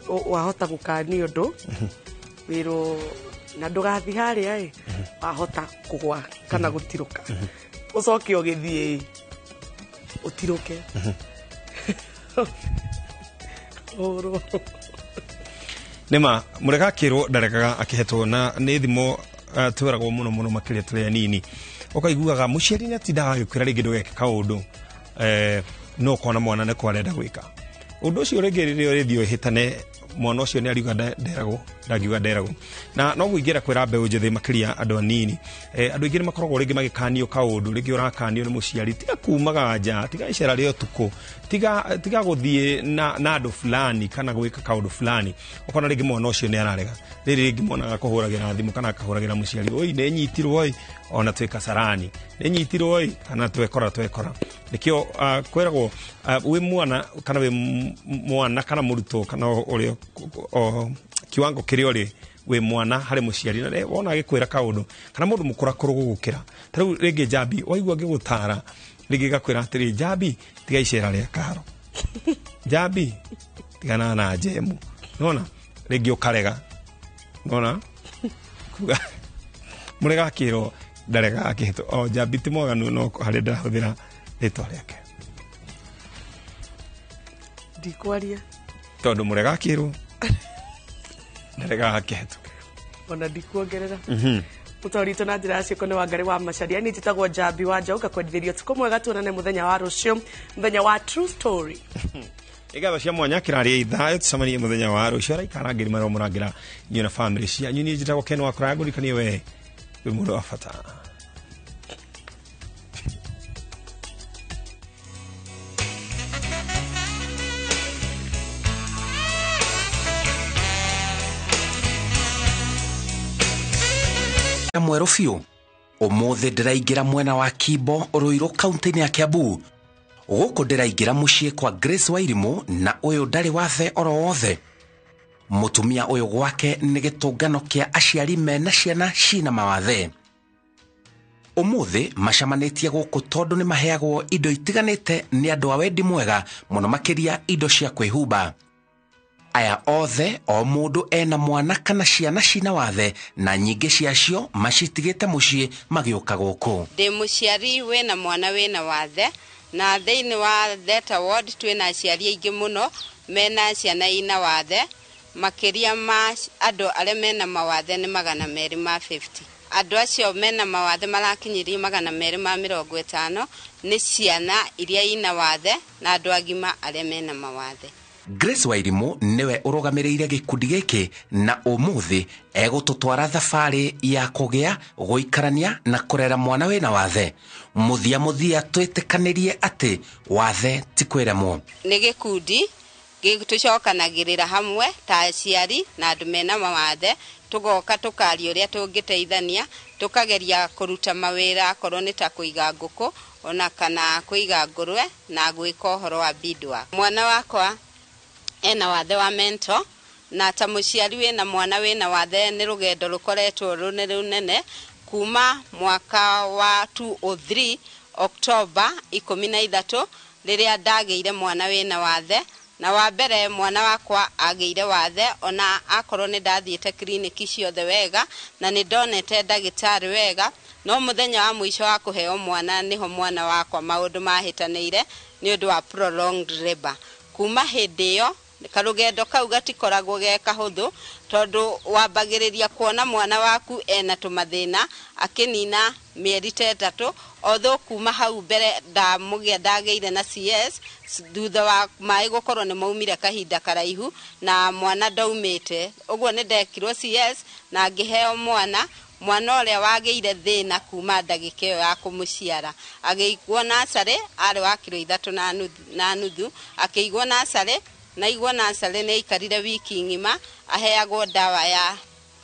Wahota gũkania ũndũ wĩrwo na ndũgathiĩ harĩa ĩ, wahota kũgwa kana gũtirũka, ũcoke ũgĩthiĩ ũtirũke. Ũrwo. Nĩma mũrega akĩrwo ndaregaga akĩhetwo, na nĩ thimo twĩragwo mũno mũno makĩria tũrĩ anini. Ũkaiguaga mũciari nĩ atindaga agĩkwĩra rĩngĩ ndũgeke kaũndũ, no ũkona mwana nĩko arenda gwĩka ũndũ ũcio. Rĩngĩ rĩrĩa ũrĩthiĩ ũhĩtane, mwana ũcio nĩ ariuga nderagwo, ndangiuga nderagwo. Na no gwĩingĩra kwĩra mbeũ njĩthĩ makĩria andũ anini. Andũ aingĩ nĩ makoragwo rĩngĩ magĩkanio kaũndũ, rĩngĩ ũrakanio nĩ mũciari, tiga kumaga nja, tiga icera rĩa ũtukũ, tiga gũthiĩ na andũ fulani kana gwĩka kaũndũ fulani. Ũkona rĩngĩ mwana ũcio nĩ ararega. Rĩrĩ rĩngĩ mwana agakũhũragĩra thimũ kana akahũragĩra mũciari, oi nĩ nyitirwo oi, ona twĩ kasarani, nĩ nyitirwo oi, kana twekora. Nĩkĩo kwĩragwo wĩ mwana kana wĩ mwana kana mũrutwo kana ũrĩa kiwango kĩrĩa ũrĩ wĩ mwana harĩ mũciari, na wona agĩkwĩra kaũndũ kana mũndũ mũkũrakũrũ gũgũkĩra. Ta rĩu rĩngĩ Njambi waigua ngĩgũtara, rĩngĩ gakwĩra atĩrĩ, Njambi tiga icera rĩa karo, Njambi tigana na njemu, nona rĩngĩ ũkarega, nona kuga mũrega akĩrwo ndarega akĩhetwo. O Njambi ti mwaganu, no harĩa ndĩrahũthĩra rĩtwa rĩake ndikwaria tondũ mũrega akĩrwo Ndarega akĩhetũka. Ona ndikuongerera. Mũtwarĩtwo na njĩra ya ciĩko nĩ Wangari wa Macharia. Niĩ njĩtagwo Njambi wa Njaũ, ngakwendithĩria ũtukũ mwega, tuonane mũthenya wa rũciũ, mũthenya wa True Story. Ngatho cia mwanya kĩraria ithayo, tũcemanie mũthenya wa rũciũ. Araika arangĩri marĩa mũrangĩra inyuĩ na bamĩrĩ cianyu. Niĩ njĩtagwo Ken wa Kũraya, ngũririkanie we wĩ mũndũ wa bata. Mwerũ biũ ũmũthĩ ndĩraingĩra mwena wa Kimbo Ruiru kaunti-inĩ ya Kiambu. Gũkũ ndĩraingĩra mũciĩ kwa Grace Wairimu, na ũyũ ndarĩ wathe oro wothe. Mũtumia ũyũ gwake nĩ gĩtũngano kĩa aciari mena ciana cina mawathe. Ũmũthĩ macamanĩtie gũkũ tondũ nĩ maheagwo indo itiganĩte nĩ andũ a wendi mwega, mũno makĩria indo cia kwĩhumba. Aya othe o mũndũ ena mwana kana ciana cina wathe, na nyingĩ ciacio macitigĩte mũciĩ magĩũka gũkũ. Ndĩ mũciari wĩna mwana wĩna wathe, na thĩinĩ wa Theta Ward twĩna aciari aingĩ mũno mena ciana ina wathe, makĩria ma andũ arĩa mena mawathe nĩ 250. Andũ acio mena mawathe marakinyirie 250 nĩ ciana iria ina wathe na andũ agima arĩa mena mawathe. Grace Wairimu nĩwe ũrũgamĩrĩire gĩkundi gĩkĩ, na ũmũthĩ egũtũtwara thabarĩ ya kũgĩa, gũikarania na kũrera mwana wĩna wathe. Mũthia mũthia twĩtĩkanĩrie atĩ wathe ti kwĩremwo. Nĩ gĩkundi tũcokanagĩrĩra hamwe ta aciari na andũ mena mawathe, tũgoka tũkaria ũrĩa tũngĩteithania, tũkageria kũruta mawĩra akorwo nĩ ta kũiga ngũkũ ona kana kũiga ngũrwe na gwĩka ũhoro wa beadwork. Mwana wakwa ena wathe wa mental, na ta mũciari wĩna mwana wĩna wathe nĩ rũgendo rũkoretwo rũnene rũnene kuma mwaka wa 2003 October 13 rĩrĩa ndagĩire mwana wĩna wathe. Na wa mbere mwana wakwa agĩire wathe ona akorwo nĩ ndathiĩte kiriniki ciothe wega na nĩ ndonete ndagĩtarĩ wega, no mũthenya wa mũico wa kũheo mwana nĩho mwana wakwa maũndũ mahĩtanĩire nĩ ũndũ wa prolonged labor. Kuma hĩndĩ ĩyo karũgendo kau gatikoragwo ge kahũthũ, tondũ wambagĩrĩria kuona mwana waku ena tũmathĩna akĩnina mĩeri ta ĩtatũ. Although kuma hau mbere ndamũgĩa ndagĩire na CS thutha wa maĩ gũkorwo nĩ maumire kahinda karaihu na mwana ndaumĩte, ũguo nĩ ndekirwo CS na ngĩheo mwana. Mwana ũrĩa wagĩire thĩna kuma ndagĩka ĩyo ya kũmũciara agĩigwo nacarĩ, arĩ wa kiro 3.5, akĩigwo nacarĩ na igwo nacarĩ nĩ aikarire wiki ng'ima aheagwo ndawa ya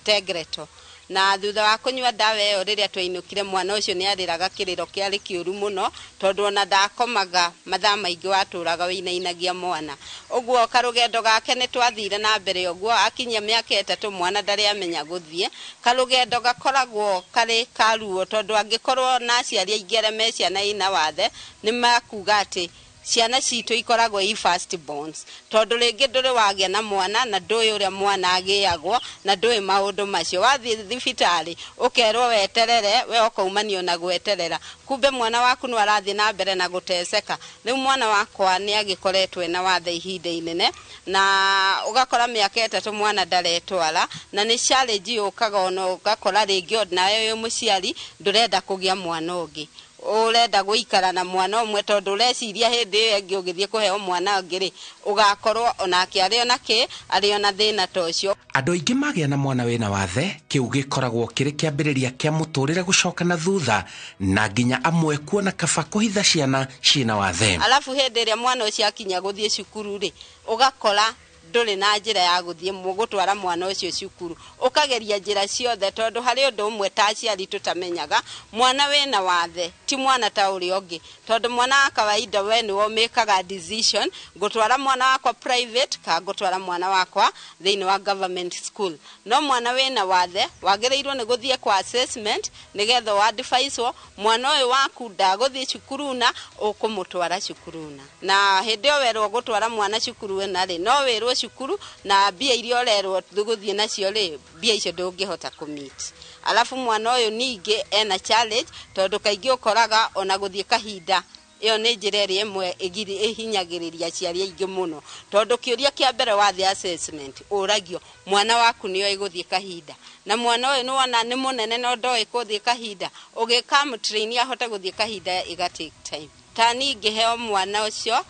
Tegreto. Na thutha wa kũnyua ndawa ĩyo rĩrĩa twainũkire mwana ũcio nĩ arĩraga kĩrĩro kĩarĩ kĩũru mũno, tondũ ona ndakomaga mathaa maingĩ, watũraga wĩinainagia mwana. Ũguo karũgendo gake nĩ twathire na mbere ũguo, akinyia mĩaka 3 mwana ndarĩ amenya gũthiĩ. Karũgendo gakoragwo karĩ ka ruo, tondũ angĩkorwo na aciari aingĩ arĩa me ciana ina wathe nĩ makuga atĩ ciana citũ ikoragwo i first borns, tondũ rĩngĩ ndũrĩ wagĩa na mwana na ndũĩ ũrĩa mwana agĩagwo na ndũĩ maũndũ macio. Wathiĩ thibitarĩ ũkerwo weterere, we ũkaumanio na gweterera, kumbe mwana waku no arathiĩ na mbere na gũteceka. Rĩu mwana wakwa nĩ agĩkoretwo ena wathe ihinda inene, na ũgakora mĩaka 3 mwana ndaretwara, na nĩ challenge yũkaga ona ũgakora rĩngĩ nawe wĩ mũciari ndũrenda kũgĩa mwana ũngĩ, ũrenda gũikara na mwana ũmwe, tondũ ũreciria hĩndĩ ĩyo ĩngĩ ũgĩthiĩ kũheo mwana ũngĩ rĩ, ũgakorwo onake arĩ ona kĩ, arĩ ona thĩna ta ũcio. Andũ aingĩ magĩa na mwana wĩna wathe, kĩu gĩkoragwo kĩrĩ kĩambĩrĩria kĩa mũtũrĩre gũcoka na thutha, na nginya amwe kuona kaba kũhitha ciana ciĩna wathe. Alafu hĩndĩ ĩrĩa mwana ũcio akinya gũthiĩ cukuru rĩ, ũgakora ndũrĩ na njĩra ya gũthiĩ gũtwara mwana ũcio cukuru, ũkageria njĩra ciothe, tondũ harĩ ũndũ ũmwe ta aciari tũtamenyaga, mwana wĩna wathe ti mwana ta ũrĩa ũngĩ, tondũ mwana wa kawaida we nĩwe ũmĩkaga decision, ngũtwara mwana wakwa private ka ngũtwara mwana wakwa thĩinĩ wa government school. No mwana wĩna wathe wagĩrĩirwo nĩ gũthiĩ kwa assessment nĩgetha ũadvicewo mwana ũyũ waku ndagũthiĩ cukuru na ũkũmũtwara cukuru na. Na hĩndĩ ĩyo werwo gũtwara mwana cukuru na rĩ, no wĩrwo cukuru na mbia iria ũrerwo gũthiĩ nacio rĩ, mbia icio ndũngĩhota kũmeet. Alafu mwana ũyũ ningĩ ena challenge, tondũ kaingĩ ũkoraga ona gũthiĩ kahinda Ĩyo nĩ njĩra ĩrĩa ĩmwe ĩhinyagĩrĩria aciari aingĩ mũno, tondũ kĩũria kĩa mbere wathiĩ assessment ũragio mwana waku nĩoĩ gũthiĩ kahinda, na mwana ũyũ nĩwona nĩ mũnene no ndoĩ gũthiĩ kahinda, ũgĩkamũtrain ahote gũthiĩ kahinda ĩga take time. Ta niĩ ngĩheo mwana ũcio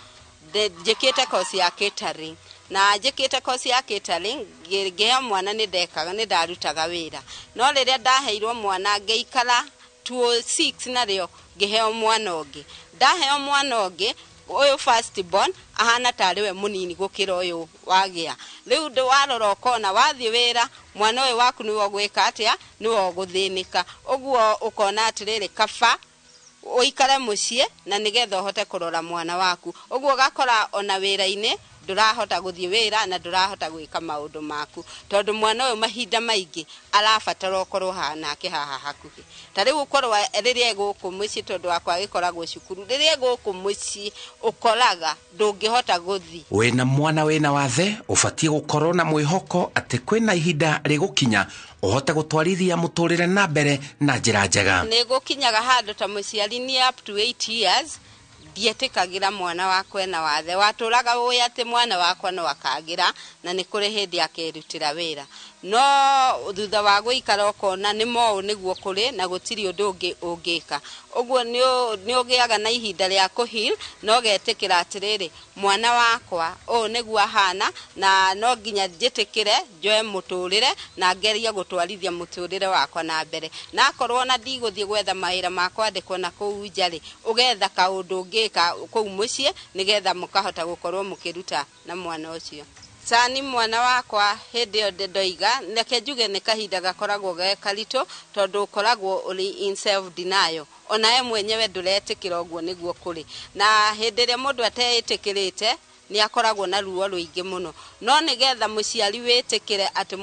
njĩkĩte course ya catering, na njĩkĩte course ya catering ngĩheo mwana nĩ ndekaga, nĩ ndarutaga wĩra, no rĩrĩa ndaheirwo mwana ngĩikara 206 narĩo ngĩheo mwana ũngĩ. Ndaheo mwana ũngĩ ũyũ first born ahana tarĩ we mũnini gũkĩra ũyũ wagĩa. Rĩu warora ũkona wathiĩ wĩra mwana ũyũ waku nĩwe ũgwĩka atĩa, nĩwe ũgũthĩnĩka. Ũguo ũkona atĩrĩrĩ, kaba ũikare mũciĩ na nĩgetha ũhote kũrora mwana waku. Ũguo ũgakora ona wĩra-inĩ ndũrahota gũthiĩ wĩra na ndũrahota gwĩka maũndũ maku, tondũ mwana ũyũ mahinda maingĩ arabatara ũkorwo nake haha hakuhĩ. Ta rĩu ũkorwo rĩrĩa gũkũ mũciĩ, tondũ wakwa agĩkoragwo cukuru, rĩrĩa gũkũ mũciĩ ũkoraga ndũngĩhota gũthiĩ. Wĩna mwana wĩna wathe ũbatiĩ gũkorwo na mwĩhoko atĩ kwĩna ihinda rĩgũkinya ũhote gũtwarithia mũtũrĩre na mbere na njĩra njega. Nĩ gũkinyaga handũ ta mũciari nĩ up to 8 years ndietĩkagĩra mwana wakwa ena wathe, watũraga ũĩ atĩ mwana wakwa no akagĩra na nĩ kũrĩ hĩndĩ akerutĩra wĩra, no thutha wa gũikara ũkona nĩ moũ nĩguo kũrĩ na gũtirĩ ũndũ ũngĩ ũngĩka. Ũguo nĩ ũgĩaga na ihinda rĩa kũheal na ũgetĩkĩra atĩrĩrĩ, mwana wakwa ũũ nĩguo ahana na no nginya njĩtĩkĩre njoe mũtũrĩre na ngerie gũtwarithia mũtũrĩre wakwa na mbere. Na akorwo ona ndigũthiĩ gwetha mawĩra ma kwandĩkwo na kũu nja rĩ, ũgetha kaũndũ ũngĩka kũu mũciĩ nĩgetha mũkahota gũkorwo mũkĩruta na mwana ũcio. Cani mwana wakwa hĩndĩ ĩyo ndoiga, reke njuge nĩ kahinda gakoragwo ge karitũ, tondũ ũkoragwo ũrĩ in self denial, onawe mwenyewe ndũretĩkĩra ũguo nĩguo kũrĩ. Na hĩndĩ ĩrĩa mũndũ ateĩtĩkĩrĩte nĩ akoragwo na ruo rũingĩ mũno, no nĩgetha mũciari wĩtĩkĩre atĩ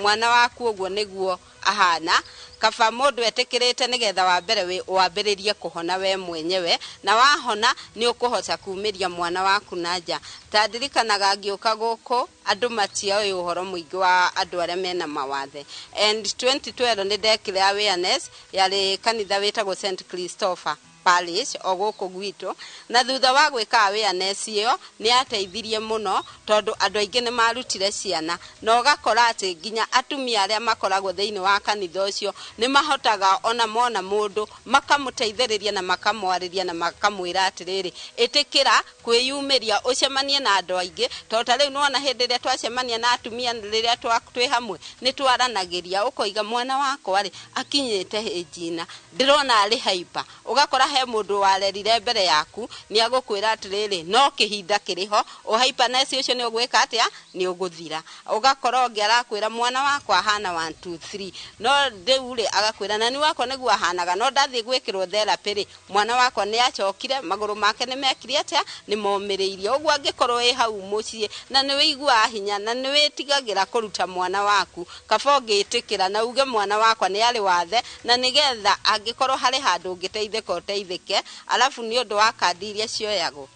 mwana waku ũguo nĩguo ahana, kaba mũndũ etĩkĩrĩte nĩgetha wa mbere wambĩrĩrie kũhona we mwenyewe, na wahona nĩ ũkũhota kumĩria mwana waku na nja. Ta ndirikanaga ngĩũka gũkũ andũ matioĩ ũhoro mũingĩ wa andũ arĩa mena mawathe, and 2012 nĩ ndekire awareness yarĩ kanitha wĩtagwo St Christopher Parish o gũkũ gwitũ, na thutha wa gwĩka awareness ĩyo nĩ yateithirie mũno, tondũ andũ aingĩ nĩ marutire ciana, na ũgakora atĩ nginya atumia arĩa makoragwo thĩinĩ wa kanitha ũcio nĩ mahotaga ona mona mũndũ makamũteithĩrĩria na makamwarĩria na makamwĩra atĩrĩrĩ, ĩtĩkĩra kwĩyumĩria ũcemanie na andũ aingĩ, tondũ ta rĩu nĩwona hĩndĩ ĩrĩa twacemania na atumia rĩrĩa twĩ hamwe nĩ twaranagĩria, ũkoiga mwana wakwa rĩ akinyĩte ĩnjina ndĩrona arĩ hyper, ũgakora he mũndũ warerire mbere yaku nĩ agũkwĩra atĩrĩrĩ, no kĩhinda kĩrĩ ho, ũhyperness ũcio nĩ ũgwĩka atĩa, nĩ ũgũthira. Ũgakora ũngĩ arakwĩra mwana wakwa ahana 1 2 3, no rĩu rĩ agakwĩra na nĩ wakwa nĩguo ahanaga, no ndathiĩ gwĩkĩrwo therapy rĩ, mwana wakwa nĩ acokire, magũrũ make nĩ mekire atĩa, nĩ momĩrĩirie. Ũguo angĩkorwo wĩ hau mũciĩ na nĩ wĩiguaga hinya na nĩ wĩtigagĩra kũruta mwana waku, kaba ũngĩtĩkĩra na uge mwana wakwa nĩ arĩ wathe, na nĩgetha angĩkorwo harĩ handũ ũngĩteithĩka ũteithĩke. Alafu nĩ ũndũ wa kandi iria cioyagwo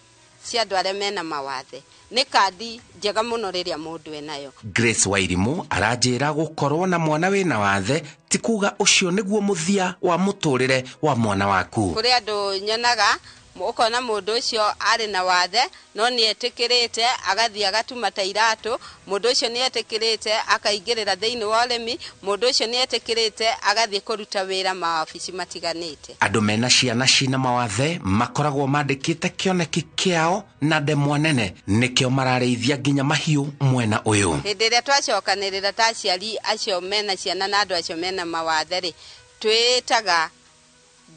cia andũ arĩa mena mawathe, nĩ kandi njega mũno rĩrĩa mũndũ enayo. Grace Wairimu aranjĩra gũkorwo na mwana wĩna wathe ti kuga ũcio nĩguo mũthia wa mũtũrĩre wa mwana waku. Kũrĩ andũ nyonaga ũkona mũndũ ũcio arĩ na wathe no nĩ etĩkĩrĩte agathiĩ agatuma ta iratũ, mũndũ ũcio nĩ etĩkĩrĩte akaingĩrĩra thĩinĩ wa ũrĩmi, mũndũ ũcio nĩ etĩkĩrĩte agathiĩ kũruta wĩra mawabici matiganĩte. Andũ mena ciana cina mawathe makoragwo mandĩkĩte kĩoneki kĩao na ndemwa nene, nĩkĩo mararĩithia nginya mahiũ mwena ũyũ. Hĩndĩ ĩrĩa twacokanĩrĩra ta aciari acio mena ciana na andũ acio mena mawathe rĩ, twĩtaga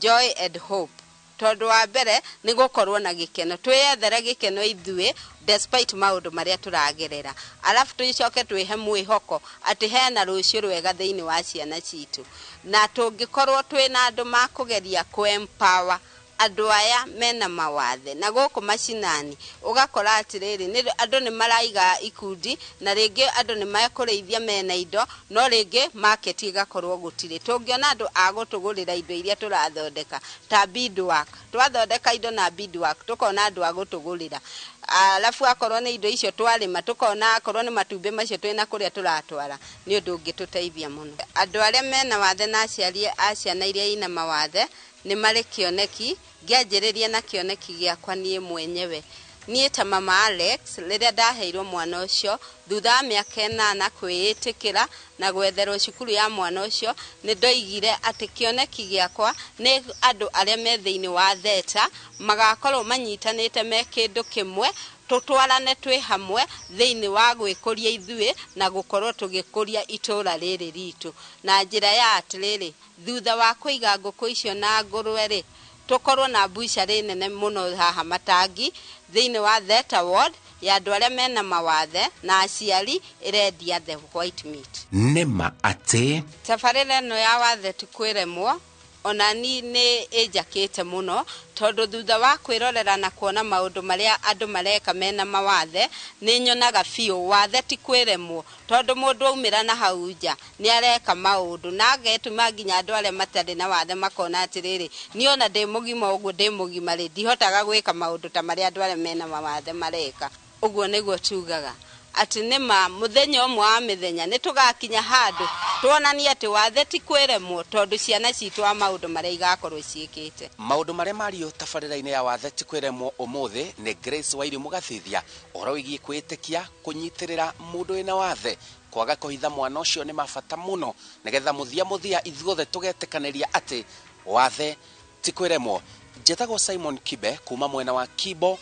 joy and hope, tondũ wa mbere nĩ gũkorwo na gĩkeno, twĩyethere gĩkeno ithuĩ despite maũndũ marĩa tũragerera, alafu tũcoke twĩhe mwĩhoko atĩ hena rũciũ rwega thĩinĩ wa ciana citũ, na tũngĩkorwo twĩna andũ makũgeria kũ-empower andũ aya mena mawathe. Na gũkũ macinani ũgakora atĩrĩrĩ, andũ nĩ maraiga ikundi na rĩngĩ andũ nĩ mekũrĩithia mena indo, no rĩngĩ market ĩgakorwo gũtirĩ. Tũngĩona andũ a gũtũgũrĩra indo iria tũrathondeka ta beadwork, twathondeka indo na beadwork tũkona andũ a gũtũgũrĩra, alafu akorwo nĩ indo icio twarĩma tũkona akorwo nĩ matumbĩ macio twĩna kũrĩa tũratwara, nĩ ũndũ ũngĩtũteithia mũno. Andũ arĩa mena wathe na aciari a ciana iria ina mawathe nĩ marĩ kĩoneki Ngĩanjĩrĩria na kĩoneki gĩakwa niĩ mwenyewe, niĩ ta mama Alex, rĩrĩa ndaheirwo mwana ũcio thutha wa mĩaka 8 kwĩĩtĩkĩra na gwetherwo cukuru ya mwana ũcio, nĩ ndoigire atĩ kĩoneki gĩakwa nĩ andũ arĩa me thĩinĩ wa theta magakorwo manyitanĩte me kĩndũ kĩmwe, tũtwarane twĩ hamwe thĩinĩ wa gwĩkũria ithuĩ na gũkorwo tũgĩkũria itũũra rĩrĩ ritũ na njĩra ya atĩrĩrĩ, thutha wa kũiga ngũkũ icio na ngũrwe rĩ, tũkorwo na mbucarĩ nene mũno haha Matangi thĩinĩ wa Theta Ward ya andũ arĩa mena mawathe na aciari, ĩrendia the white meat. Nĩma atĩ Tabarĩra ĩno ya wathe ti kwĩremwo ona ni nĩ ĩnjakĩte mũno, tondũ thutha wa kwĩrorera na kuona maũndũ marĩa andũ mareka mena mawathe, nĩ nyonaga biũ wathe ti kwĩremwo, tondũ mũndũ aumĩra na hau nja nĩ areka maũndũ na agetũma nginya andũ arĩa matarĩ na wathe makona atĩrĩrĩ, niĩ ona ndĩ mũgima ũguo ndĩ mũgima rĩ, ndihotaga gwĩka maũndũ ta marĩa andũ arĩa mena mawathe mareka. Ũguo nĩguo tugaga atĩ nĩma mũthenya ũmwe wa mĩthenya nĩ tũgakinya handũ tuonanie atĩ wathe ti kwĩremwo, tondũ ciana citũ wa maũndũ marĩa igakorwo ciĩkĩte. Maũndũ marĩa mario tabarĩra-inĩ ya wathe ti kwĩremwo ũmũthĩ nĩ Grace Wairimu Gathithia, ũhoro wĩgiĩ kwĩĩtĩkia, kũnyitĩrĩra mũndũ wĩna wathe, kwaga kũhitha mwana ũcio nĩ mabata mũno, nĩgetha mũthia mũthia ithuothe tũgetĩkanĩria atĩ wathe ti kwĩremwo. Njĩtagwo Simon Kibe kuma mwena wa Kibo.